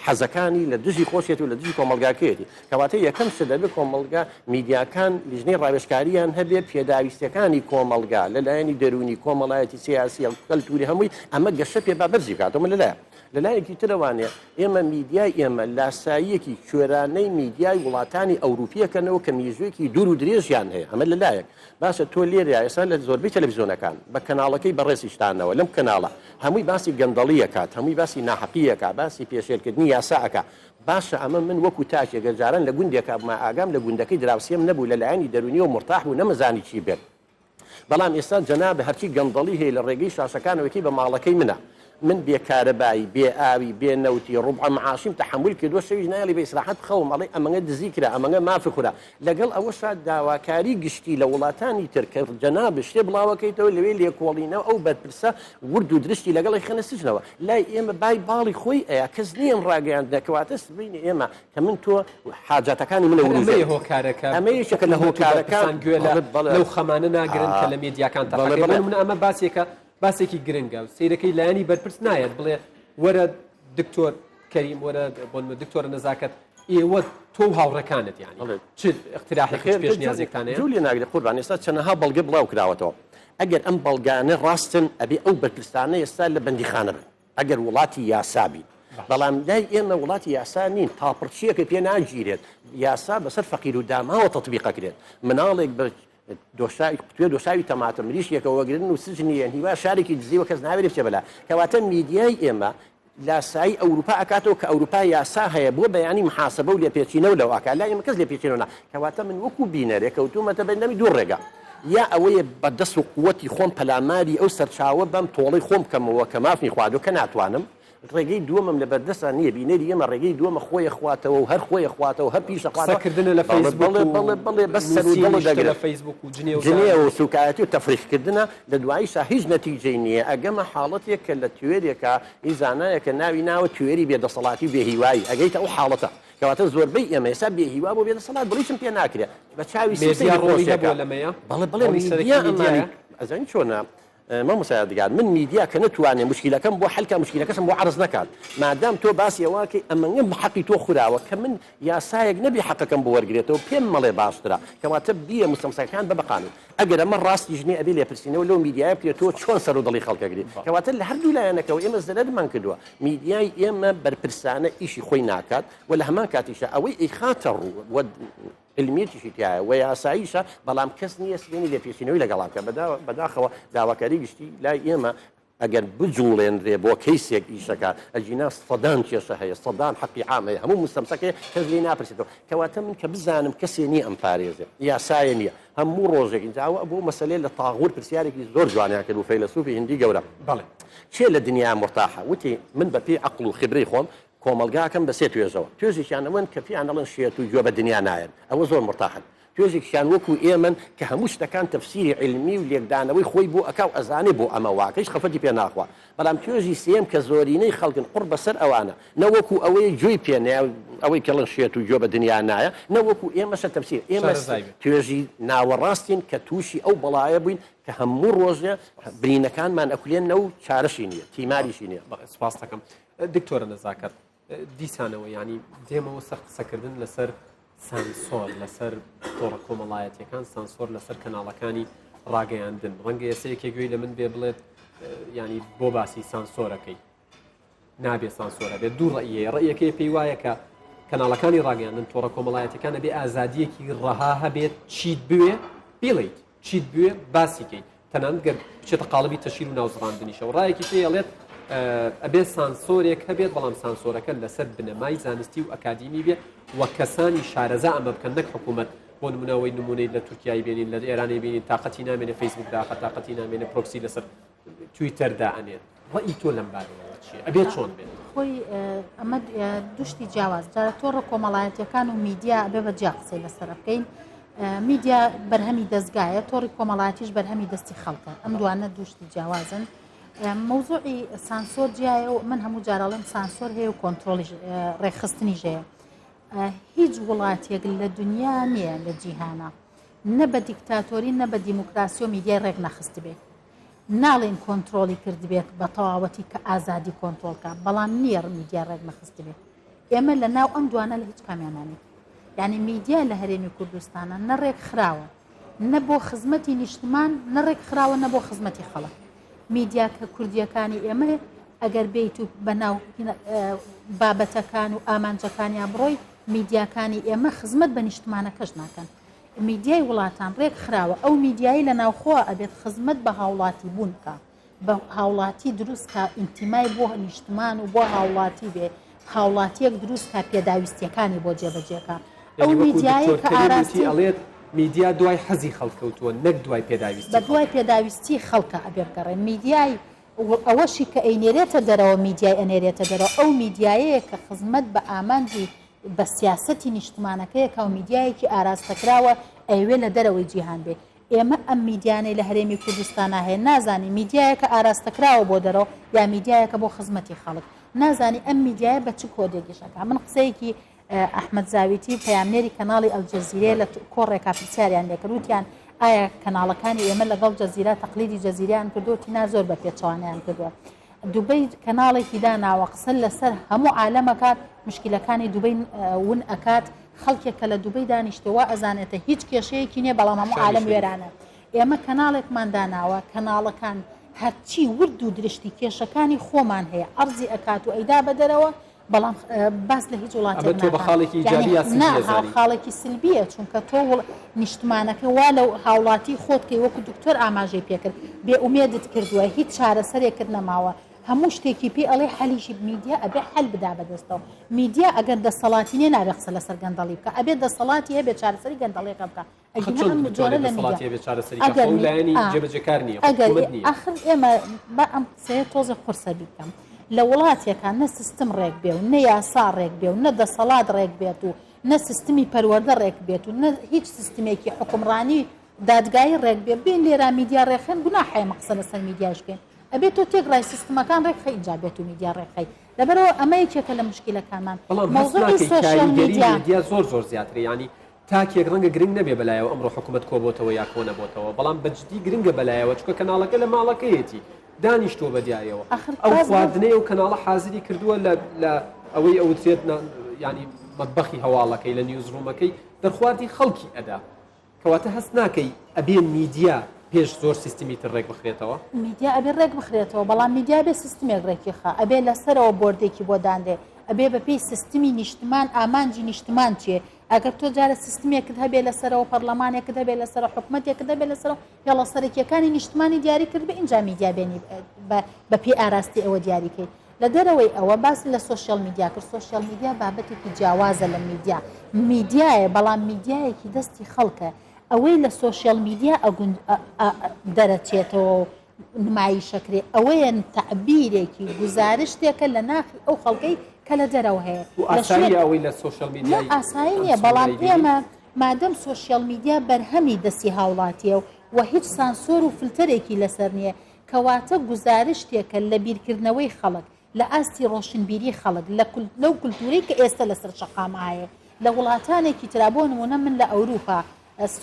حەزەکانی لە دژی خۆشیەتی و لە دژی کۆمەڵگاکەیەتی کەواتە یەکەم شت دەبێت کۆمەڵگا میدیاکان لیژنەی ڕاوێژکاریان هەبێ پێداویستیەکانی کۆمەڵگا لە لایەنی دەروونی کۆمەڵایەتی سیاسی کەلتوری هەمووی ئەمە گەشە پێ با بەرزی بکاتەوە من لەلایە لەلایەکی ترەوانێ ئێمە میدیای ئێمە لاساییەکی کوێرانەی میدیای وڵاتانی ئەوروپیەکەنەوە کە میژوویەکی دوور و درێژیان هەیە ئەمە لەلایەک باشە تۆ لێرە ئێستا لە زۆربەی تەلەفزیۆنەکان بە کەناڵەکەی بەڕێزیشتانەوە لەم کەناڵە هەمووی باسی گەندەڵی ئەکات هەمووی باسی ناحەقی ئەکا باسی پێشێلکردنی یاسا ئەکا باشە ئەمە من وەکو تاکێک گەر جاران لە گوندێکا بوومە ئاگام لە گوندەکەی دراوسێم نەبوو لە لایەنی دەروونیەوە مورتاح بوو نەمەزانی چی بێت بەڵام ئێستا جەنابت هەرچی گەندەڵی هەیە لە ڕێگەی شاشەکانەوە یەکەی بە ماڵەکەی منە من بێ کارەبایی بێ ئاوی بێ نەوتی ڕوبعە معاشیم تەحەمول کردوە شەویش نایەڵی بە ئیسراحەت بخەوم ئەڵێی ئەمەنگە دزی کرا ئەمەنگە مافی خورا لەگەڵ ئەوەشا داواکاری گشتی لە وڵاتانی تر کە جەنابت شتێ بڵاوەکەیتەوە لەوێ لێکۆڵینەوە ئەو بەرپرسە ورد و درشتی لەگەڵ ئەیخەنە سجنەوە لای ئێمە بای باڵی خۆی ئەیا کەس نییە ئەم ڕاگەیاندنە کەواتە سبەینێ ئێمە کە من تۆ حاجاتەکانی منە هەر ئەمەیە وروژێنێت هۆکارەکە ئەمە یەکێکە لە حکوومەت و هۆکارەکان بەرپرسان گوێ لە بەڵێ بەڵێ لەو خەمانە ناگرن کە ئا لە مێدیاکان بەڵێ تەقەکەی بۆ بەڵێ نمونە ئەمە باسێکە باسێکی گرنگە سەیرەکەی لایەنی بەرپرس نایەت بڵێ وەرە دکتۆر کەریم وەرە بۆ نمونە دکتۆرە نەزاکەت ئێوە تۆ و هاوڕێکانت یانی بەڵێ چ اقتراحێک چ نەخێر پێشنیازێکتان هەیە؟ جوو لێ ناگرێ قوربان ئێستا چەنەها بەڵگە بڵاو کراوەتەوە ئەگەر ئەم بەڵگانە ڕاستن ئەبێ ئەو بەرپرسانە ئێستا لە بەندیخانە بن ئەگەر وڵاتی یاسا بین بەڵام لای ئێمە وڵاتی یاسا نین تاپڕچیەکە پێ ناگیرێت یاسا بەسەر فەقیر و داماوە تەتبیقەکرێت مناڵێک بە دۆشاوی قوتوێ دۆشاوی تەماتە مریشکێکەوە وەگرن و سجنی یەن هیوا شارێکی دزیوە کەس ناوێرێ بچێ بەلا کەواتە میدیای ئێمە لاسایی ئەوروپا ئەکاتەوە کە ئەوروپا یاسا هەیە بۆ بەیانی محاسبە و لێپێچینەوە لەو ئاکا لای ئێمە کەس لێپێچینەوە نا کەواتە من وەکو بینەرێک کەوتوومەتە بەردەمی دوو ڕێگا یا ئەوەیە بە دەست و قوتی خۆم پەلاماری ئەو سەرچاوە بەم تۆڵەی خۆم بکەمەوە کە مافمی خواردوە کە ناتوانم. ڕێگەی دووەمم لە بەردەستا نییە بینەری ئێمە ڕێگەی دووەمە خۆی خواتەوە و هەر خۆی خواتەوە هەر پیشە خواتەوە قسەکردنە لە فەیسبوک بەڵێ و بەڵێ بەڵێ بەس سەر و نووسینی دڵ شتە لە دەگرن فەیسبوک و جنێو جنێو و سوکایەتی و تەفریخکردنە لە دواییشا هیچ نەتیجەی نییە ئەگەمە حاڵەتێک کە لە توێرێکا ئی زانایەکە ناوی ناوە توێری بێدەسەڵاتی و بێهیوایی ئەگەیتە ئەو حاڵەتە کەواتە زۆربەی ئێمە ئێستا بێهیوا بۆ بێدەسەڵات بڵێ هیچم پێ ناکرێ بە چاوی مێدیا سەیری ڕۆڵی خۆشێکە هەبووە لەمەیە بەڵێ بەڵێ ڕۆڵی میدیا سەرەکی ئەمانی میدیایە ئەزانی چۆنە مامۆستا یادگار من میدیا کە نەتوانێ موشکیلەکەم بۆ حەل کا موشکیلەکەشم بۆ عەرز نەکات مادام تۆ باسی ئەوە ئەکەی ئەمەنگە حەقی تۆ خوراوە کە من یاسایەک نەبی حەقەکەم بۆ وەرگرێتەوە پێم مەڵێ باشترە کەواتە بیە مستەمسەکان بە بە قانون ئەگەر ئەمە ڕاستیش نیە ئەبێ لێپرسینەوە لەو میدیایە بکرێت تۆ چۆن سەر و دڵی خەڵک ئەگری کەواتە لە هەردوو لایەنەکەوە ئێمە زەرەرمان کردووە میدیای ئێمە بەرپرسانە ئیشی خۆی ناکات و لە هەمان کاتیشا ئەوەی ئەیخاتە ڕوو و علمیەتیشی تیایە و یاساییشە بەڵام کەس نییە سبێنی لێپێچینەوەی لەگەڵا بکات بەداخەوە داواکاری گشتی لای ئێمە ئەگەر بجوڵێنرێ بۆ کەیسێک ئیشەکە ئەگینا سەدان کێشە هەیە سەدان حەقی عام هەیە هەموو مستەمسەکەی کەس لێی ناپرسێتەوە کەواتە من کە بزانم کەسێ نییە ئەم پارێزێ یاسایە نییە هەموو ڕۆژێک اینجا ئەوە بۆ مەسەلەیە لە تاغور پرسیارێکی زۆر جوانیان کرد و فەیلەسوفی هندی گەورە بەڵێ کێ لە دنیا مورتاحە وتی من بە پێی عەقڵ و خبرەی خۆم کۆمەڵگاکەم بە سێ توێژەوە، توێژێکیان ئەوەن کە پێیان ئەڵێن شێت و گوێ بە دنیا نایەن، ئەوە زۆر مورتاحن. توێژێکیشیان وەکو ئێمەن کە هەموو شتەکان تەفسیری عیلمی و لێکدانەوەی خۆی بۆ ئەکا و ئەزانێ بۆ ئەمە واکە هیچ خەفەتی پێ ناخوا. بەڵام توێژی سێیەم کە زۆرینەی خەڵکن قوڕ بەسەر ئەوانە، نە وەکو ئەوەیە گوێی پێ نایە و ئەوەی کە ئەڵێن شێت و گوێ بە دنیا نایە، نە وەکو ئێمەشە تەفسیر. ئێمە شارەزای بێت. توێژی ناوەڕاستین کە تووشی ئەو بەڵایە بووین کە هەموو ڕۆژێ برینەکانمان ئەکولێنەوە و چارەشی نییە، تیماریشی نییە. بەڵێ سوپاست دەکەم. دکتۆرە نەزاکەت دیسانەوە ینی دێمەوە سەر قسەکردن لەسەر سانسۆر لەسەر تۆڕە کۆمەڵایەتەکان سانسۆر لەسەر کەناڵەکانی ڕاگەیاندن ڕەنگە ئێستا یەکێک گوێی لە من بێ بڵێت ینی بۆ باسی سانسۆرەکەی نابێ سانسۆرە بێت دوو ڕێیە ڕێیەکەی پێی وایە کە کەناڵەکانی ڕاگەیاندن تۆڕە کۆمەڵایەتەکان بێ ئازادیەکی ڕەها هەبێت چیت بوێ بیڵیت چیت بوێ باسی کەیت تەنانەت گەر بچێتە قاڵبی تەشهیر و ناوزڕاندنیشەوە. ڕایەکیش هەیە ئەڵێت ئەبێ سانسۆرێک هەبێت بەڵام سانسۆرەکە لەسەر بنەمای زانستی و ئەکادیمی بێ و کەسانی شارەزا ئەمە بکەن نەک حکوومەت بۆ نمونە ئەوەی نمونەی لە تورکیای بێنین لە ئێرانی بینین تاقەتی نامێنێ فەیسبوک داخە تاقەتی نامێنێ پرۆکسی لەسەر تویتەر دائەنێت ڕەئی تۆ لەم بارەیەوە چییە ئەبێ چۆن بێت؟ خۆی ئەمە دوشتی جیاواز جارە تۆڕە کۆمەڵایەتیەکان و میدیا ئەبێ بە جیا قسەی لەسەر بکەین میدیا بەرهەمی دەستگایە تۆڕی کۆمەڵایەتیش بەرهەمی دەستی خەڵکە ئەم دوانە دوشتی جیاوازن مەوزوعی سانسۆر جیایە و من هەموو جارەڵم سانسۆر هەیە و کۆنتترۆڵی ڕێکخستنی ژەیە هیچ وڵاتێک لە دنیا نییە لە جیهانە نە بە دیکتاتۆری نە بە دیموکراسی و میدیای ڕێک نەخستبێت ناڵێین کۆنترۆڵی کردبێت بە تەواوەتی کە ئازادی کۆنترۆڵ کا بەڵام نییە میدیا ڕێک نەخستبێت ئێمە لە ناو ئەم دوانە لە هیچ کامیانانی یعنی میدیا لە هەرێمی کوردستانە نە ڕێک خراوە نە بۆ خزمەتی نیشتمان نە ڕێک خراوە نە بۆ خزمەتی خەڵک میدیا کە کوردیەکانی ئێمە ئەگەر بیت و بەناو بابەتەکان و ئامانجەکانیان بڕۆی میدیاکانی ئێمە خزمەت بە نیشتمانەکەش ناکەن میدیای وڵاتان ڕێک خراوە ئەو میدیایی لە ناوخۆ ئەبێت خزمەت بە هاوڵاتی بوون بکا بە هاوڵاتی دروست کا ئینتیمای بۆ نیشتمان و بۆ هاوڵاتی بێ هاوڵاتیەک دروست کا پێداویستیەکانی بۆ جێبەجێکا ئەو میدیایە کە ئاراسی ئەڵێت میدیا دوای حەزی خەڵک کەوتووە نەک دوای پێداویستی بە دوای پێداویستی خەڵکە ئەبێ بگەڕێ میدیای ئەوەشی کە ئەینێرێتە دەرەوە میدیای ئەنێرێتە دەرەوە ئەو میدیایەیە کە خزمەت بە ئامانجی بە سیاسەتی نیشتمانەکەیەکە و میدیایەکی ئاراستەکراوە ئەیەوێ لە دەرەوەی جیهان بێ ئێمە ئەم میدیانەی لە هەرێمی کوردستانا هەیە نازانی میدیایەکە ئاراستەکراوە بۆ دەرەوە یا میدیایەکە بۆ خزمەتی خەڵک نازانی ئەم میدیایە بە چ کۆدێک ئیش ئەکا من قسەیەکی ئەحمەد زاویتی پەیامنێری کەناڵی ئەلجەزیرەیە لە کۆڕێکا پرسیاریان لێکرد وتیان ئایا کەناڵەکانی ئێمە لەگەڵ جەزیرە تەقلیدی جەزیریان کردووە تینا زۆر بە پێچەوانەیان کردووە دوبەی کەناڵێکی داناوە قسە لەسەر هەموو عالەمەکات مشکلەکانی دوبەی ون ئەکات خەڵکێک کە لە دوبەی دانیشتەوە ئەزانێتە هیچ کێشەیەکی نییە بەڵام هەموو عالەم وێرانە ئێمە کەناڵێکمان داناوە کەناڵەکان هەرچی ورد و درشتی کێشەکانی خۆمان هەیە عەرزی ئەکات و ئەیدا بەدەرەوە بەڵام باس لە هیچ وڵاتێک ئەمە تۆ بە خاڵێکی ئیجابی یا سلبی ئەزانی؟ خاڵێکی سلبیە چونکە تۆ نیشتمانەکە وا لە هاوڵاتی خۆت کەی وەکو دکتۆر ئاماژەی پێکرد بێ ئومێدت کردووە هیچ چارەسەرێکت نەماوە هەموو شتێکی پێ ئەڵێ حەلیشی میدیا ئەبێ حەل بدا بەدەستەوە میدیا ئەگەر دەسەڵاتی نیە نابێ قسە لەسەر گەندەڵی بکە ئەبێ دەسەڵاتی هەبێ چارەسەری گەندەڵیەکە بکە ئەگینا ئەم جۆرە لە میدیا ئەگەر لایەنی جێبەجێکار نییە ئەگەر ئاخر ئێمە با ئەم قسەیە تۆزێ قورسە بیکەم. لە وڵاتێکا نە سیستم ڕێک بێ و نە یاسا ڕێک بێ و نە دەسەڵات ڕێک بێت و نە سیستمی پەروەردە ڕێک بێت و نە هیچ سیستمێکی حوکمڕانی دادگایی ڕێک بێ بێین لێرا میدیا ڕێکخەین گوناحە ئێمە قسە لەسەر میدیایش بکەین ئەبێ تۆ تێکڕای سیستمەکان ڕێکخەی ئینجا بێت و میدیا ڕێکخەی لەبەرئەوە ئەمە یەکێکە لە مشکیلەکانمان بەڵام هەست مەوزوعی ناکەی سۆشیال کاریگەری میدیا میدیا زۆر زۆر زیاترە یانی تاکێک ڕەنگە گرنگ نەبێ بەلایەوە ئەمڕۆ حکومەت کۆبۆتەوە یا کۆنەبۆتەوە بەڵام بە جدی گرنگە بەلایەوە چونکە کەناڵەکە لە ماڵەکەیەتی دانیشتووە بە دیارەوە ئەخر ئەو باس بۆ خواردنەی ئەو کەناڵە حازری کردووە لە لە ئەوەی ئەوترێت ینی مەتبەخی هەواڵەکەی لە newsroom ەکەی دەرخواردی خەڵکی ئەدا کەواتە هەست ناکەی ئەبێ میدیا پێش زۆر سیستمی تر ڕێک بخرێتەوە؟ میدیا ئەبێ ڕێک بخرێتەوە، بەڵام میدیا ئەبێ سیستمێک ڕێکی خا، ئەبێ لەسەرەوە بۆردێکی بۆ دانرێ، ئەبێ بەپێی سیستمی نیشتمان ئامانجی نیشتمان چیە، ئەگەر تۆ جارە سیستمێکت هەبێ لەسەرەوە پەڕلەمانێکت هەبێ لەسەرەوە حکومەتێکت هەبێ لەسەرەوە هێڵە سەرەکیەکانی نیشتمانی دیاری کردبێ ئینجا میدیا بێنی بەپێی ئاراستەی ئەوە دیاری کەی. لە دەرەوەی ئەوە باست لە سۆشیال میدیا کرد، سۆشیال میدیا بابەتێکی جیاوازە لە میدیا، میدیایە بەڵام میدیایەکی دەستی خەڵکە، ئەوەی لە سۆشیال میدیا دەرەچێتەوە و نمایشەکرێ ئەوەیە تەعبیرێکی گوزارشتێکە لە ناخی ئەو خەڵکەی کە لە دەرەوە هەیە. و ئاساییە ئەوەی لە سۆشیال میدیای ئاسایی نییە، بەڵام ئێمە مادەم سۆشیال میدیا بەرهەمی دەستی هاوڵاتیە و هیچ سانسۆر و فلتەرێکی لەسەر نییە، کەواتە گوزارشتێکە لە بیرکردنەوەی خەڵک، لە ئاستی ڕۆشنبیری خەڵک، لە لەو کولتوورەی کە ئێستە لەسەر شەقام هەیە. لە وڵاتانێکی ترا، بۆ نموونە من لە ئەوروپا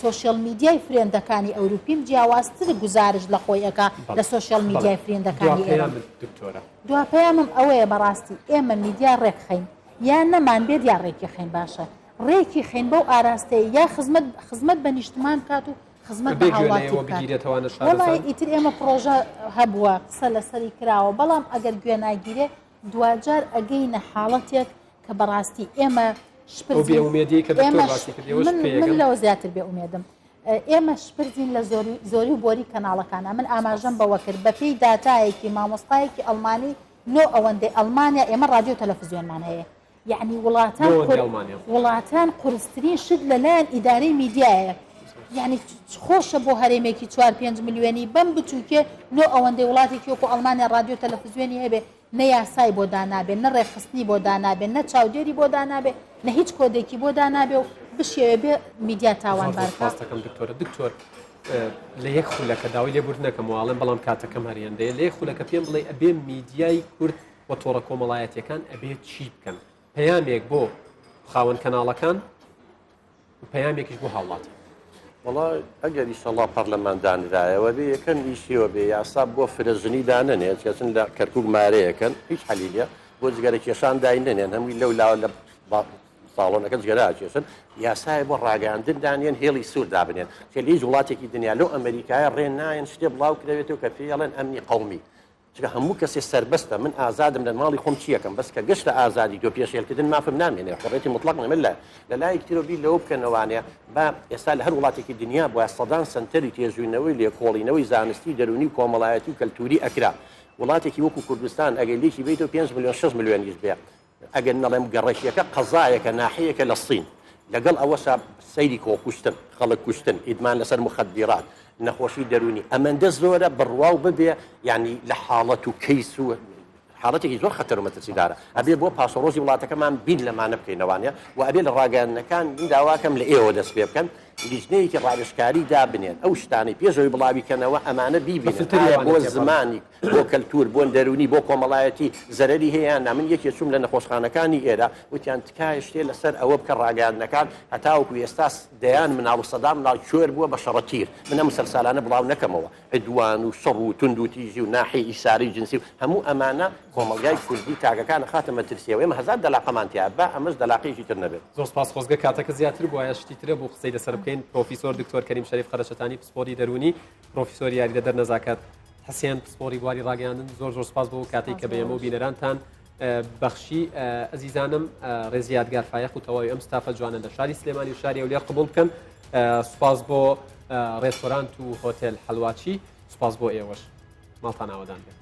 سۆشیال میدیای friend ەکانی ئەوروپیم جیاوازتر گوزارشت لە خۆی ئەکا لە سۆشیال میدیای friend ەکانی ئێرە. دوا پەیامم ئەوەیە بەڕاستی ئێمە میدیا ڕێکخەین یا نەمان بێت یا ڕێکی خەین باشە ڕێکی خەین بەو ئاراستەیە یا خزمەت خزمەت بە نیشتمان بکات و خزمەت بە بێ گوێ لە هاوڵاتی ئێوە بکات. بگیرێتەوە وەڵای شارەزان؟ ئیتر ئێمە پڕۆژە هەبووە قسە لەسەری کراوە بەڵام ئەگەر گوێ ناگیرێ دواجار ئەگەینە حاڵەتێک کە بەڕاستی ئێمە ئەو شپرزین بێ ئومێدیەی کە دکتۆر ئێمە باسی کرد ئێوەش من پێی من ئەگەن؟ لەوە زیاتر بێ ئومێدم ئێمە شپرزین لە زۆری زۆری و بۆری کەناڵەکانە من ئاماژەم بەوە کرد بەپێی داتایەکی مامۆستایەکی ئەڵمانی نۆ ئەوەندەی ئەڵمانیا ئێمە ڕادیۆ تەلەفزیۆنمان هەیە یەعنی وڵاتان وڵاتان قورسترین شت لەلایەن ئیدارەی میدیایە یعنی خۆشە بۆ هەرێمێکی چوار پێنج ملیۆنی بەم بچووکێ نۆ ئەوەندەی وڵاتێکی وەکو ئەڵمانیا ڕادیۆ تەلەفزیۆنی هەبێ نە یاسای بۆ دانابێ نە ڕێکخستنی بۆ دانابێ نە چاودێری بۆ دانابێ نە هیچ کۆدێکی بۆ دانابێ و بشێوێ بێ میدیا تاوانبار بکا. دەکەم دکتۆرە دکتۆر لە یەک خولەکە داوای لێبوردن نەکەم واڵێم بەڵام کاتەکەم هەر هێندەیە لە یەک خولەکە پێم بڵێ ئەبێ میدیای کورد و تۆڕە کۆمەڵایەتیەکان ئەبێت چی بکەن؟ پەیامێک بۆ خاوەن کەناڵەکان و پەیامێکیش بۆ هاوڵاتی. وەڵا ئەگەر ئیشەڵا پەڕلەمان دانرایەوە بێ یەکەم ئیشیەوە بێ یاسا بۆ فرە ژنی دانەنێ چێچن لە کەرکوک مارەیەکەن هیچ حەلی نیە بۆ جگەرە کێشان داینەنێن هەمووی لەو لاوە لە ساڵۆنەکە جگەرە ئەکێشن یاسایە بۆ ڕاگەیاندن دانێن هێڵی سوور دابنێن کە لە هیچ وڵاتێکی دنیا لەو ئەمریکایە ڕێ نایەن شتێ بڵاو کرەوێتەوە کە پێی ئەڵێن ئەمنی قەومی چونکە هەموو کەسێ سەربەستە من ئازادم لە ماڵی خۆم چیەکەم بەس کە گەشتە ئازادی تۆ پێشێلکردن مافم نامێنێ حڕێتی مطلق نەمە لە لە لایەکی ترەوە بیر لەوە بکەنەوانێ با ئێستا لە هەر وڵاتێکی دنیا بوایە سەدان سەنتەری تێژوینەوەی لێکۆڵینەوەی زانستی دەروونی و کۆمەڵایەتی و کەلتوری ئەکرا وڵاتێکی وەکو کوردستان ئەگەر لێکی بیتەوە 5 ملیۆن 6 ملیۆنیش بێ ئەگەر نەڵێم گەڕەکیەکە قەزایەکە ناحیەیەکە لە سین لەگەڵ ئەوەشا سەیری کۆکوشتن خەڵک کوشتن ئیدمان لەسەر مخدرات نەخۆشی دەرونی ئەمەندە زۆرە بڕواو ببێ یعنی لە حاڵەت و کەیس و حاڵەتێکی زۆر خەتەر و مەترسیدارە ئەبێ بۆ پاشەڕۆژی وڵاتەکەمان بیر لەمانە بکەینەوانە و ئەبێ لە ڕاگەیاندنەکان من داواکەم لە ئێوە دەست پێ بکەن لیژنەیەکی ڕاوێژکاری دابنێن ئەو شتانەی پێشەوەی بڵاوی کەنەوە ئەمانە بیبینن ئایا بۆ زمانی بۆ کەلتور، بۆ دەروونی، بۆ کۆمەڵایەتی زەرەری هەیە یان نا، من یەکێ چووم لە نەخۆشخانەکانی ئێرە وتیان تکایە شتێ لەسەر ئەوە بکە ڕاگەیاندنەکان هەتاوەکو ئێستا دەیان مناڵ و سەدان مناڵ کوێر بووە بە شەڕە تیر من ئەم مسەلسالانە بڵاو نەکەمەوە عدوان و شەڕ و توندوتیژی و ناحی ئیساری جنسی و هەموو ئەمانە کۆمەڵگای کوردی تاکەکان ئەخاتە مەترسیەوە ئێمە هەزار دەلاقەمان تیا با ئەمەش دەلاقەیەکی تر نەبێت. زۆر سپاس خۆزگە کاتەکە زیاتر بوایە شتی ترە بوو قسەی لەسەر بکەین پرۆفیسۆر دکتۆر کەریم شەریف قەرەچەتانی پسپۆری دەروونی پرۆفیسۆر یاریدەدەر نەزاکەت حسێن پسپۆری بواری ڕاگەیاندن زۆر زۆر سپاس بۆ کاتێک کە بە ئێمە و بینەرانتان بەخشی ئەزیزانم ڕێزی یادگار فایەق و تەواوی ئەم ستافە جوانە لە شاری سلێمانی و شاری هەولێر قبول بکەن سپاس بۆ ڕێستۆرانت و هۆتێل حەلواچی سپاس بۆ ئێوەش ماڵتان ئاوەدان بێت.